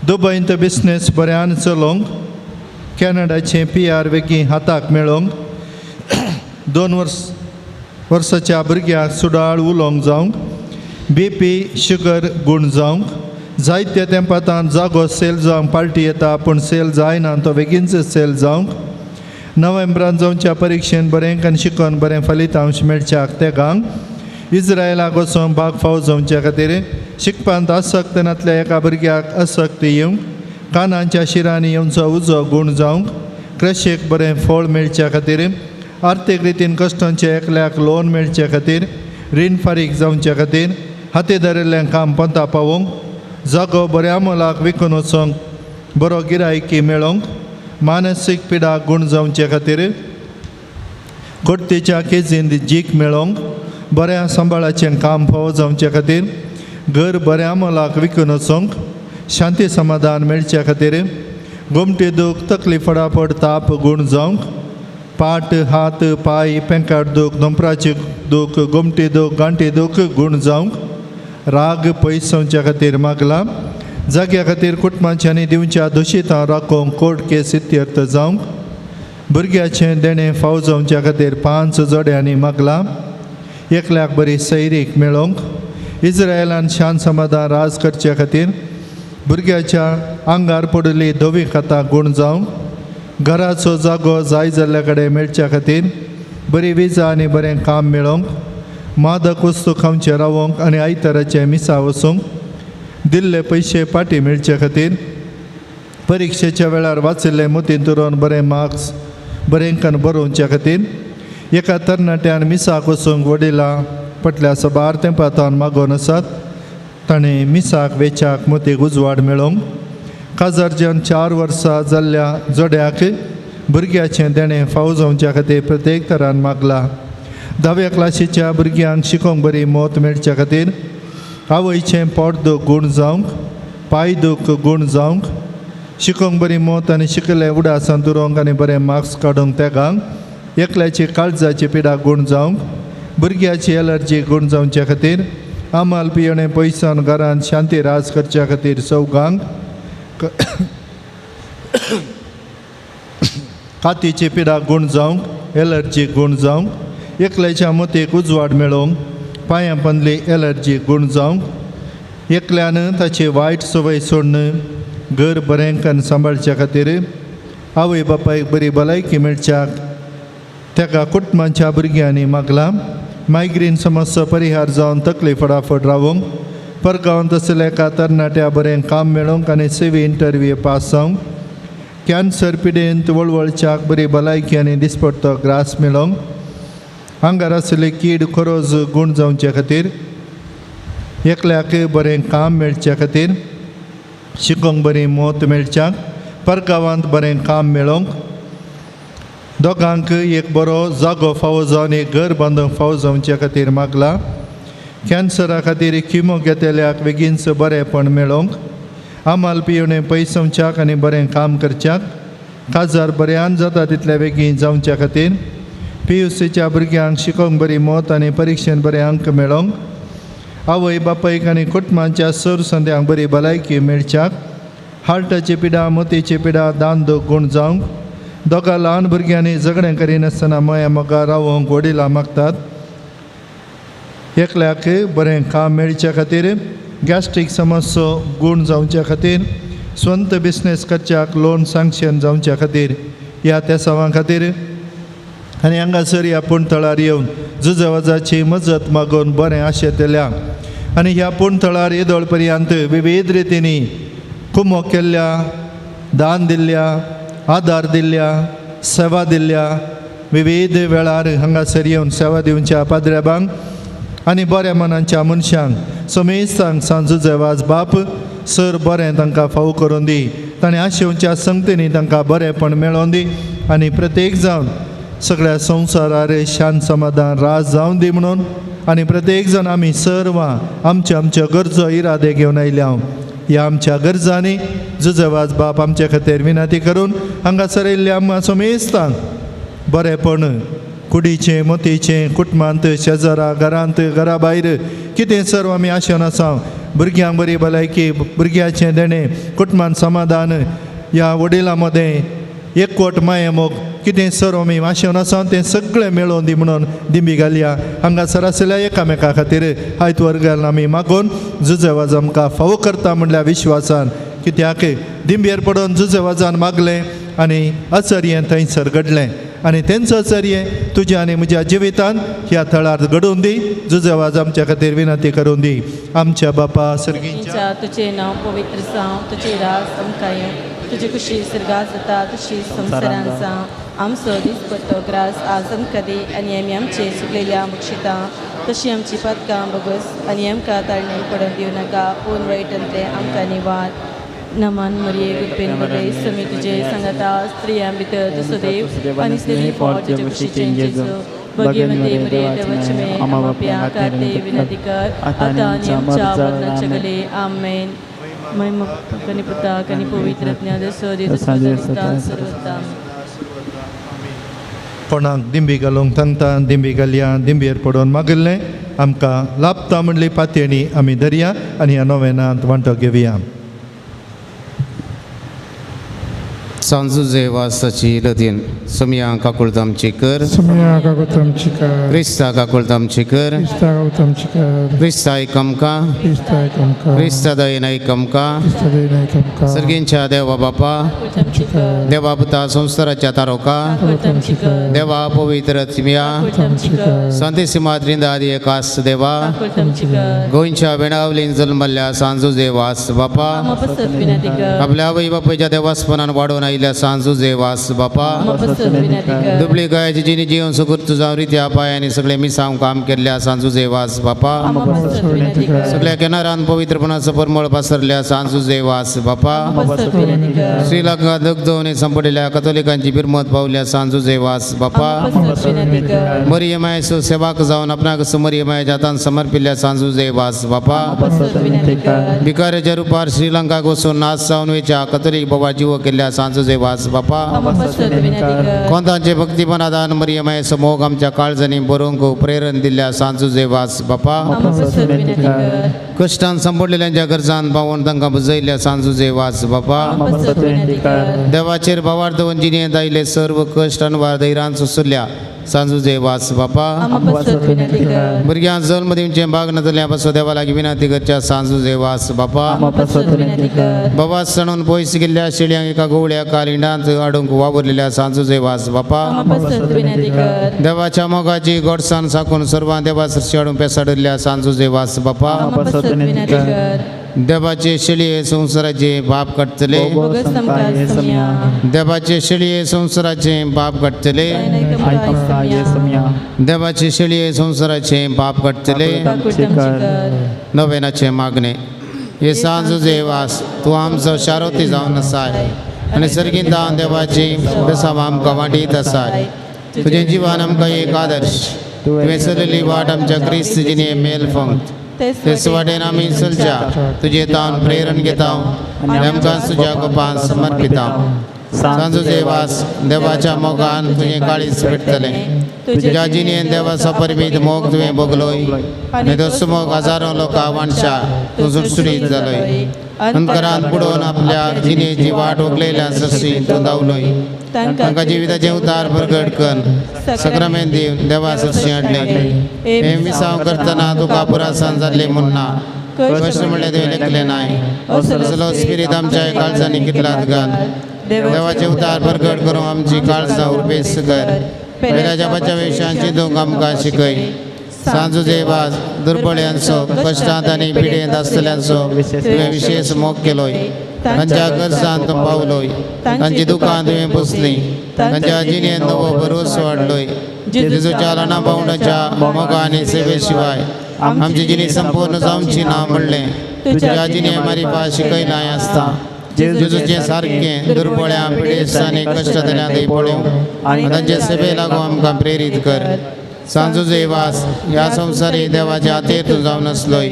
दुबयंत बिजनेस बऱ्यान चलोवंक, कॅनडाचें PR बेगीन हाताक मेळोवंक, 2 वर्साच्या भुरग्याक सुडाळ उलोवंक जावंक, BP sugar गूण जावंक, जायत्या तेंपातान जागो सेल जावंक पार्टी येता पूण सेल जायना तो बेगीनच सेल जावंक, नोव्हेंबरान जावच्या परिक्षेन बरें आनी शिकोवन बरें फलितांश मेळच्याक तेगांक, इस्रायलाक वचोंक भाग फाव जावच्या खातीर, शिकपांत आसक्त नातल्या एका भुरग्याक आसक्त येवंक, कानांच्या शिरांनी येवचो उजो गूण जावंक, क्रशेक बरें फळ मेळच्या खातीर, आर्थीक रितीन कश्टांचे एकल्याक लोन मेळचे खातीर, रीण फारीक जावचे खातीर, हाती धरिल्लें काम पंता पावोवंक, जागो बऱ्या मोलाक विकून वचोंक, बरो गिरायकी मेळोवंक, मानसीक पिडा गूण जावचे खातीर, कोर्तीच्या केजीन जीक मेळोवंक, बऱ्या सांबाळाचें काम फावो जावचे खातीर, घर बऱ्या मोलाक विकून वचूंक, शांती समाधान मेळचे खातीर, गोमटी दूख तकली फडाफड ताप गूण जावंक, पाट हात पांय पेंकाट दूख दोंपराची दूख गोमटी दूख गांठी दूख गूण जावंक, राग पयस जावच्या खातीर मागला. जाग्या खातीर कुटुंबांच्यांनी दिवच्या दुशितां राखोवंक कोर्ट केस इत्यर्थ जावंक, भुरग्याचें देणें फाव जावच्या खातीर 5 जोड्यांनी मागला. एकल्याक बरी सैरीक मेळोवंक, इस्रायलान शांत समाधान राज करचे खातीर, भुरग्याच्या आंगार पडिल्ली धवी खातां गूण जावंक, घराचो जागो जाय जाल्ल्या कडेन मेळच्या खातीर, बरी विजा आनी बरें काम मेळोवंक, मादक वस्तू खावचें रावोंक आनी आयताराचें मिसा वचूंक, दिल्ले पयशे पाटी मेळचे खातीर, परिक्षेच्या वेळार वाचिल्ले मोतीन तुरोवन बरे मार्क्स बरेंकान बरोवच्या खातीर, एका तरणाट्यान मिसाक वचूंक वडिलां पटल्या सबार तेंपातान मागोवन आसात, ताणें मिसाक वेच्याक मोतीक उजवाड मेळोवंक, काजार जेवन 4 वर्सां जाल्ल्या जोड्याक भुरग्याचें देणें फावो जावच्या खातीर प्रत्येक तरान मागला. 10व्या क्लासीच्या भुरग्यांक शिकोवंक बरी मत मेळच्या खातीर, आवयचें पोट दूख गूण जावंक, पांय दूख गूण जावंक, शिकोवंक बरी मत आनी शिकले उडासान दुरोवंक आनी बरे मार्क्स काडूंक तेगांक, एकल्याची काळजाची पिडा गूण जावंक, भुरग्याची एलर्जी गूण जावच्या खातीर, आमाल पियणे पयसान घरांत शांती राज करच्या खातीर चौगांक, कातीची पिडा गूण जावंक, एलर्जी गूण जावंक, एकल्याच्या मतीक उजवाड मेळोवंक, पांयां पंदली एलर्जी गूण जावंक, एकल्यान ताची वायट संवय सोडून घर बरेंकान सांबाळच्या खातीर, आवय बापायक बरी भलायकी मेळच्याक ताका कुटुंबाच्या भुरग्यांनी मागलां. मायग्रेन समस्या परिहार जावन तकली फटाफट रावोंक, परगांवांत आशिल्ल्या एका तरणाट्या बरें काम मेळोवंक आनी सेवी इंटरव्यू पास जावंक, कॅन्सर पिडेंत वळवळच्याक बरी भलायकी आनी दिसपडतो ग्रास मेळोवंक, आंगार आशिल्ली कीड खोरोज गूण जावचे खातीर, एकल्याक बरें काम मेळचे खातीर, शिकोवंक बरी मत मेळच्याक, परगांवांत बरें काम मेळोवंक, दोगांक एक बरो जागो फावो जावन एक घर बांदूंक फावो जावचे खातीर मागला. कॅन्सरा खातीर किमो घेतल्याक बेगीनच बरेंपण मेळोवंक, आमाल पिवणे पयसवच्याक आनी बरें काम करच्याक, काजार बऱ्यान जाता तितल्या बेगीन जावच्या खातीर, पी यू सीच्या भुरग्यांक शिकोवंक बरी मत आनी परिक्षेन बरे अंक मेळोवंक, आवय बापायक आनी कुटुंबाच्या सर संद्यांक बरी भलायकी मेळच्याक, हार्टाची पिडा मोतीची पिडा दान दूख गूण जावंक, दोगां ल्हान भुरग्यांनी झगडें करिनासतना माया मोगा रावोंक वडिलां मागतात. एकल्याक बरें काम मेळच्या खातीर, गॅस्ट्रीक समस्या गूण जावच्या खातीर, स्वंत बिजनेस करच्याक लोन सँक्शन जावच्या खातीर, ह्या तेसांवां खातीर आनी हांगासर ह्या पूण थळार येवन जुजवाजाची मजत मागून बरें आशेतल्या आनी ह्या पूण थळार येदोळ पर्यंत विविध रितींनी कुमो केल्ल्या, दान दिल्ल्या, आदार दिल्ल्या, सेवा दिल्ल्या, विविध वेळार हांगासर येवन सेवा दिवच्या पाद्र्याबांक आनी बऱ्या मनांच्या मनशांक समेस्तांक सांजुजेवाज बाप सर बरें तांकां फावो करून दी. ताणें आशेवच्या संगतींनी तांकां बरेंपण मेळोवन दी आनी प्रत्येक जावन सगळ्या संवसारार शांत समाधान राज जावन दी म्हणून आनी प्रत्येक जाण आमी सर्वां आमच्या आमच्यो गरजो इरादे घेवन आयल्या. ह्या आमच्या गरजांनी जुजेवाज बाप आमचे खातीर विनंती करून हांगासर येयल्ल्या आमकां समेस्तांक बरेंपण कुडीचें मोतीचें कुटुंबांत शेजरा घरांत घरा भायर कितें सर्व आमी आशेन आसा, भुरग्यांक बरी भलायकी, भुरग्याचें देणें, कुटुंबांत समाधान, ह्या वडिलां मदें एकवट माया मोग कितें सर्व आमी आशेन आसा तें सगळें मेळोवन दी म्हणून दिंबी घालया. हांगासर आशिल्ल्या एकामेका खातीर आयत वर्गान आमी मागून जुजेवाज आमकां फावो करता म्हणल्या विश्वासान कित्याक दिंबेर पडून जुजेवाजान मागलें आनी अचर्यें थंयसर घडलें आनी तेंचो अचर्य तुज्या आनी म्हज्या जिवितान ह्या थळार घडोवन दी. जुजेवाज आमच्या खातीर विनंती करून दी. आमच्या बापा सर्गींच्या तुझें नांव पवित्र जावं, तुजें राज आमकां येवं, तुजी खुशी सर्गात जाता तशी संवसारांत जावं. आमचो दिसपट्टो ग्रास आज आमकां दी आनी आमी आमचे चुकलेल्या बक्षिता तशी आमची पातकां बगस आनी आमकां ताळणे पडून दिवं नाका, पूण वायटांतलें आमकां निवार. नमन मरिये कृपेन बरे समी तुजे सांगाता, स्त्रियां भितर तुजो देव आनी स्नेही पोट तुजे कुशीचें जेजू. भगिनी देवाचे मे आमा बापया खातीर विनंती कर आतां आनी आमच्या मरणाच्या घडये. आमेन. महिमा कनी पुता कनी पवित्र सर्वता. कोणाक दिंबी घालूंक सांगता दिंबी घालया दिंबयेर पडोवन मागिल्लें आमकां लाभता म्हणली पातयेणी आमी धरया आनी ह्या नोवेनांत वांटो घेवया. सांजुजे वासाची लतीन सुमया काकुळत आमची कर, सुमया काकुळत आमची कर, क्रिस्ता काकुळत आमची कर, क्रिस्ता काकुळत आमची कर, क्रिस्ता एक आमकां, क्रिस्ता एक आमकां, क्रिस्ता दयेन एक आमकां, क्रिस्ता दयेन एक आमकां, सर्गींच्या देवा बापा, देवा पुता संवसाराच्या तारोका, देवा पवित्र तिमिया, संतेसिमा त्रिंदादी एकास देवा, गोंयच्या बेणावलीन जल्मल्ल्या सांजुजे वास बापा, आपल्या आवय बापायच्या देवास्पनान वाडोवन आयिल्ल्या सांजुजे वास बापा, दुबळी गायाची जिनी जीवन सुकृत जावन रित्या पांयांनी सगळे मिसांव काम केल्ल्या सांजुजे वास बापा, सगळ्या किनारान पवित्रपणाचो परमळ पसरल्या सांजुजे वास बापा, श्रीलंका दगदवणे संपडिल्ल्या कथोलिकांची बिरमत पावल्या सांजुजे वास बापा, मरियमायचो सेवाक जावन आपणाक मरियमायच्या हातान समर्पिल्ल्या सांजुजे वास बापा, भिकाऱ्याच्या रुपार श्रीलंकाक वचून नाच जावन वयच्या कथोलीक बाबा जीव केल्ल्या सांजुजे वास बापा, कोंतांचे भक्तीपणादान मरियमायचो मोग आमच्या काळजांनी बरोवंक प्रेरण दिल्ल्या सांजुजे वास बापा, कश्टान संपडलेल्यांच्या गरजान पावोवन तांकां बुजयल्ल्या सांजुजे वास बापा, देवाचेर भावार्थ दवरून जिणेंत आयिल्ले सर्व कश्ट अणवार धैर्यान सोंसल्या सांजुजे वास बापा, भुरग्यांक जल्म दिवचें भाग नासल्या पासून देवा लागीं विनंती करच्या सांजुजे वास बापा, बाबा सणून पयस गेल्ल्या शेळयांक एका गोवळ्या कालिंडांत हाडूंक वावुरलेल्या सांजुजे वास बापा, देवाच्या मोगाची गोडसाण साकून सर्वां देवा सरशी हाडून पेसाडिल्ल्या सांजुजे वास बापा, देवाचे शेळये संवसाराचे पाप काडटले, देवाचे शेळये संवसाराचे पाप काडटले, देवाचे शेळये संवसाराचे पाप काडटले. नोवेनाचे मागणे. हे सांजुजे वास तूं आमचो शारोती जावन आसाय आनी सर्गींत देवाची बेसांव आमकां वांटीत आसाय. तुजें जिवन आमकां एक आदर्श, तुवें चलयल्ली वाट आमच्या क्रिस्त जिणे मेल फंक्त तेच वाटेन आमी चलच्या तुजे तावन प्रेरण घेता आनी आमकां तुज्या गोपान समर्पिता. सांजुजे वास देवाच्या मोगान तुजें काळीज पेटतलें, तुज्या जिणेन देवाचो परमीत मोग तुवें भोगलोय आनी तसो मोग हजारो लोकां वांटच्या तूं सुटसुटीत जालोय. अंतरान बुडोवन आपल्या जिणेची वाट उखलयल्या सरशी तूं धांवलोय. तांकां जिविताचें उतार प्रगट कर सक्रामेंत दिवन देवा सरशी हाडलें. हें मिसांव करतना तुका पुरासान जाल्लें म्हूण ना, कश्ट म्हणलें तुवें लेखलें नाय. असलो स्पिरीत आमच्या काळजांनी कितलात घाल. देवाचें उतार प्रगट करूंक आमची काळजां उर्बेस्त कर. पेल्याच्या पाच्या विशयान चिंतूंक आमकां शिकय. सांजुजे वास दुर्बळ्यांचो कश्टांत आनी पिडेंत आसतल्यांचो तुवें विशेश मोग केलोय. तांच्या गरजांत तूं पावलोय, तांची दुकां तुवें पुसलीं, तांच्या जिणेंत नवो भरवंसो हाडलोय. जेजूच्या ल्हाना भावंडाच्या मोगा आनी सेवे शिवाय आमची जिणी संपूर्ण जावची ना म्हणलें तुज्या जिणे मारिपा शिकयलाय आसता. जेजूचें सारकें दुर्बळ्यां पिडेस्तांनी कश्टांतल्यान पळोवंक आनी तांचे सेवे लागून आमकां प्रेरीत कर. सांजुजे वास ह्या संवसारी देवाच्या हातीर तूं जावन आसलोय.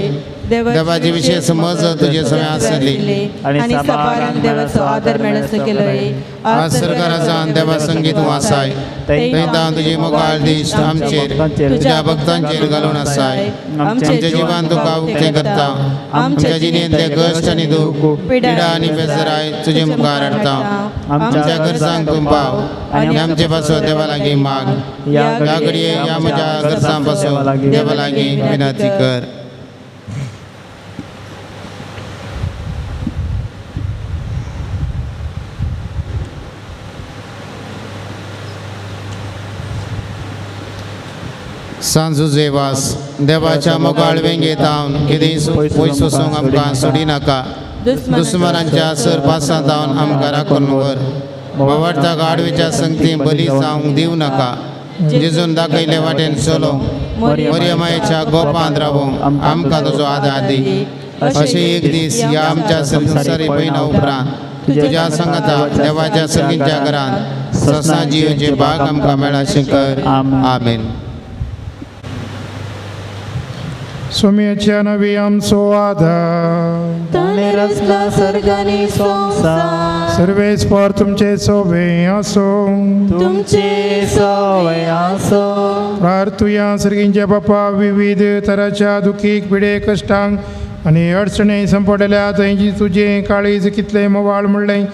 देवाची विशेष मज तुजे सगळें आसली आनी सबारान देवाचो आदर मेळसो केलोय. आज सरकाराचान देवा संगीत तूं आसाय, थंय तावन तुजी मोगाळ दिश्ट आमचेर तुज्या भक्तांचेर घालून आसाय. आमच्या जिवान तुका उक्तें करता, आमच्या जिणेंत ते कश्ट आनी दूख पिडा आनी बेजराय तुजे मुखार हाडटा. आमच्या गरजांक तूं पाव आनी आमचे पासून देवा लागीं माग. ह्या घडये ह्या म्हज्या गरजां पासून देवा लागीं विनंती कर. सांजुजे वास देवाच्या मोगाळ वेंगेत हांव कितें पयस वचूंक आमकां सोडिनाका. दुस्मनांच्या सरपासांत हांव आमकां राखून व्हर. बावडता गाडवेच्या संगती बली जावंक दिवं नाका. जेजून दाखयले वाटेन चलोवंक मरियमायेच्या गोपांत रावोवंक आमकां तुजो आदार दी. अशें एक दीस ह्या आमच्या संवसारी पयना उपरांत तुज्या संगता देवाच्या संगीच्या घरांत ससा जिवचे भाग आमकां मेळाशें कर. आमेन. सोम्याच्या नवी आमचो आदार ताणें रचला सर्ग आनी संवसार सर्वेस्पर तुमचे सोबे आसो तुमचे सवय आसो प्रार्थुया सर्गींच्या बापा विविध तराच्या दुखीक पिडे कश्टांक आनी अडचणे संपडल्या थंयची तुजें काळीज कितलें मोवाळ म्हणलें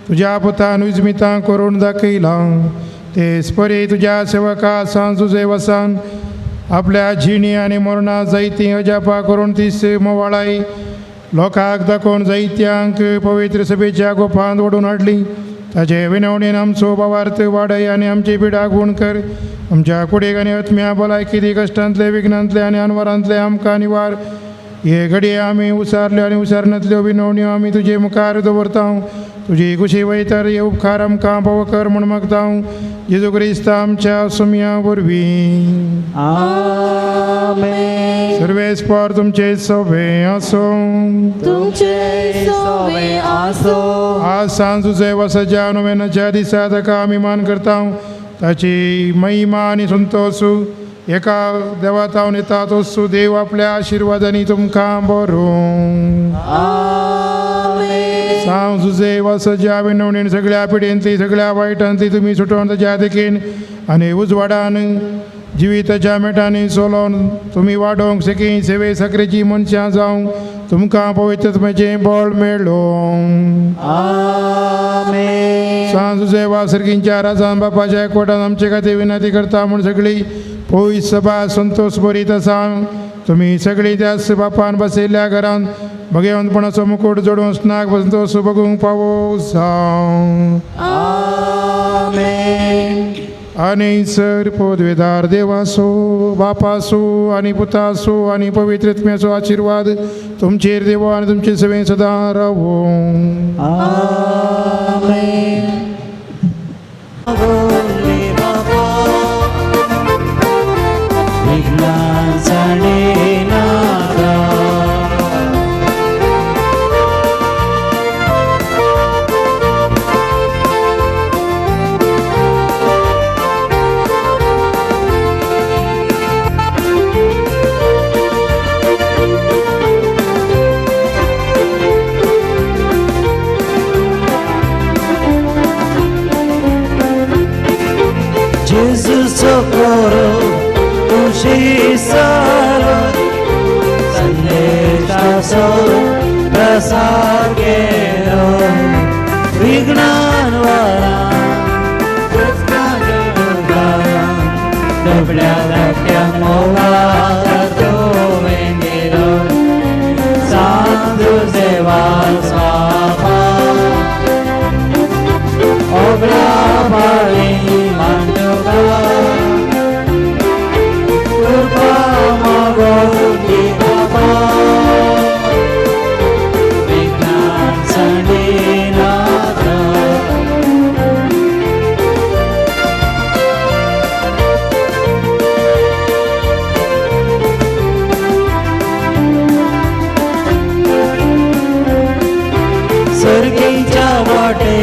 तुज्या पुतान विजमितां करून दाखयलां तेच परी तुज्या सेवका सांज तुजे वसान आपल्या जिणी आनी मरणा जायतीं अजापां करून तीस मोवाळाय लोकांक दाखोवन जायत्यांक पवित्र सभेच्या गोपांत ओडून हाडली ताचे विनवणेन आमचो भावार्थ वाडय आनी आमची पिडा गूण कर आमच्या कुडीक आनी आत्म्या भलायकी दी कश्टांतले विघ्नांतले आनी अनवरांतले आमकां निवार हे घडये आमी उसारल्यो आनी उसारनातल्यो विनवण्यो आमी तुजे मुखार दवरता तुजी कुशी वयतर हे उपकार आमकां पाव कर म्हूण मागता जेजू क्रिस्त आमच्या सुमया वरवीं आमेन. सर्वेस्पर तुमचे सोबे आसूं तुमचे सोवे आसो आज सांज तुझे वसाच्या नोवेनाच्या दिसा ताका आमी मान करता ताची महिमा आनी संतोष एका देवा तावन येता तोच देव आपल्या आशिर्वादांनी तुमकां बरोवं. आमेन. सांज तुझे वसाच्या विनवणेन सगळ्या पिडेंतली सगळ्या वायटांतली तुमी सुटोवन ताच्या देखीन आनी उजवाडान जिविताच्या मेटांनी चलोवन तुमी वाडोवंक सकी सेवे साकरेची मनशां जावंक तुमकां पवित्रत्वाचें बळ मेळोवं. आमेन. सांज तुझे वा सर्गींच्या राजान बापाच्या एकवटान आमचे खातीर विनंती करता म्हूण सगळी पवित्र सभा संतोष बरीत आसा तुमी सगळीं त्याच बापान बसयल्ल्या घरान भगवंतपणाचो मुकूट जोडून स्नाक संतोष बघूंक पावो जावं. आमेन. आनी सर पदवेदार देवासो बापासो आनी पुतासो आनी पवित्र आत्म्याचो आशिर्वाद तुमचेर देवो आनी तुमचे सेवेन सदां रावो. आमेन. Gesù socorro, tu ci sarò, संदेशासो प्रसार केलो, विघ्नान वरा, दुबळ्या धाकट्या मोगात तुवें दिलो, सांग तुजें वास बाबा, ओगळा पाळी मांडुका, कृपा मागोन दी बाबा, विघ्नान सांडिनाका. सर्गीच्या वाटे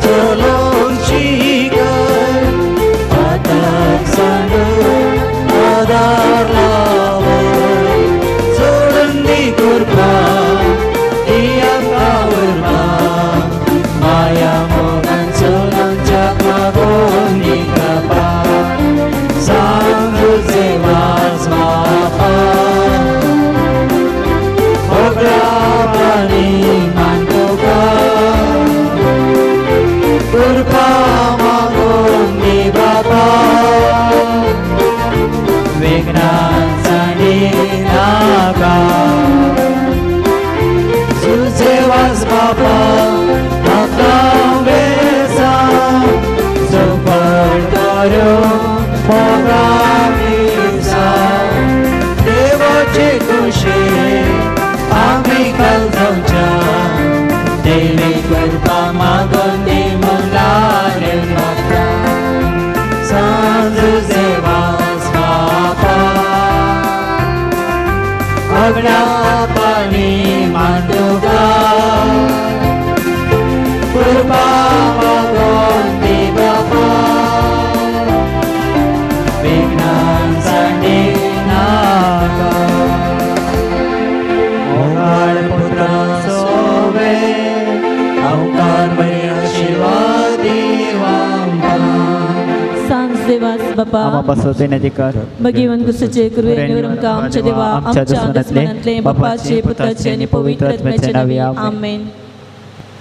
चलोवंक शिकय, पातक सांडून आदार लावय, सोडून दी कृपा दी आमकां उर्बा, माया मोगान चलोवच्या मागून दी कृपा, सांग तुजें वास बापा, मोगळा पाणी मांडुका, कृपा मागून दी बाबा, विघ्नान सांडिनाका. तुझे वास बाबा म्हाका बेसांव, चौपट करूं मोगा मिरसांव, देवाचे खुशी आमी काल जावच्या, देवी कृपा मागून दी मुलारे म्हाका, सांज तुझे वास बाबा, अगळा पाणी मांडुका, कृपा मागून दी बाबा, विघ्नान सांडिनाका. देवास बापा आमा पासत विनंती कर. भगीवन कुसूचे कृपे निवरून आमच्या देवा, आमच्या दुस्मनांतले बापाचे, पुताचे आनी पवित्र आत्म्याचे नांवे, आमेन.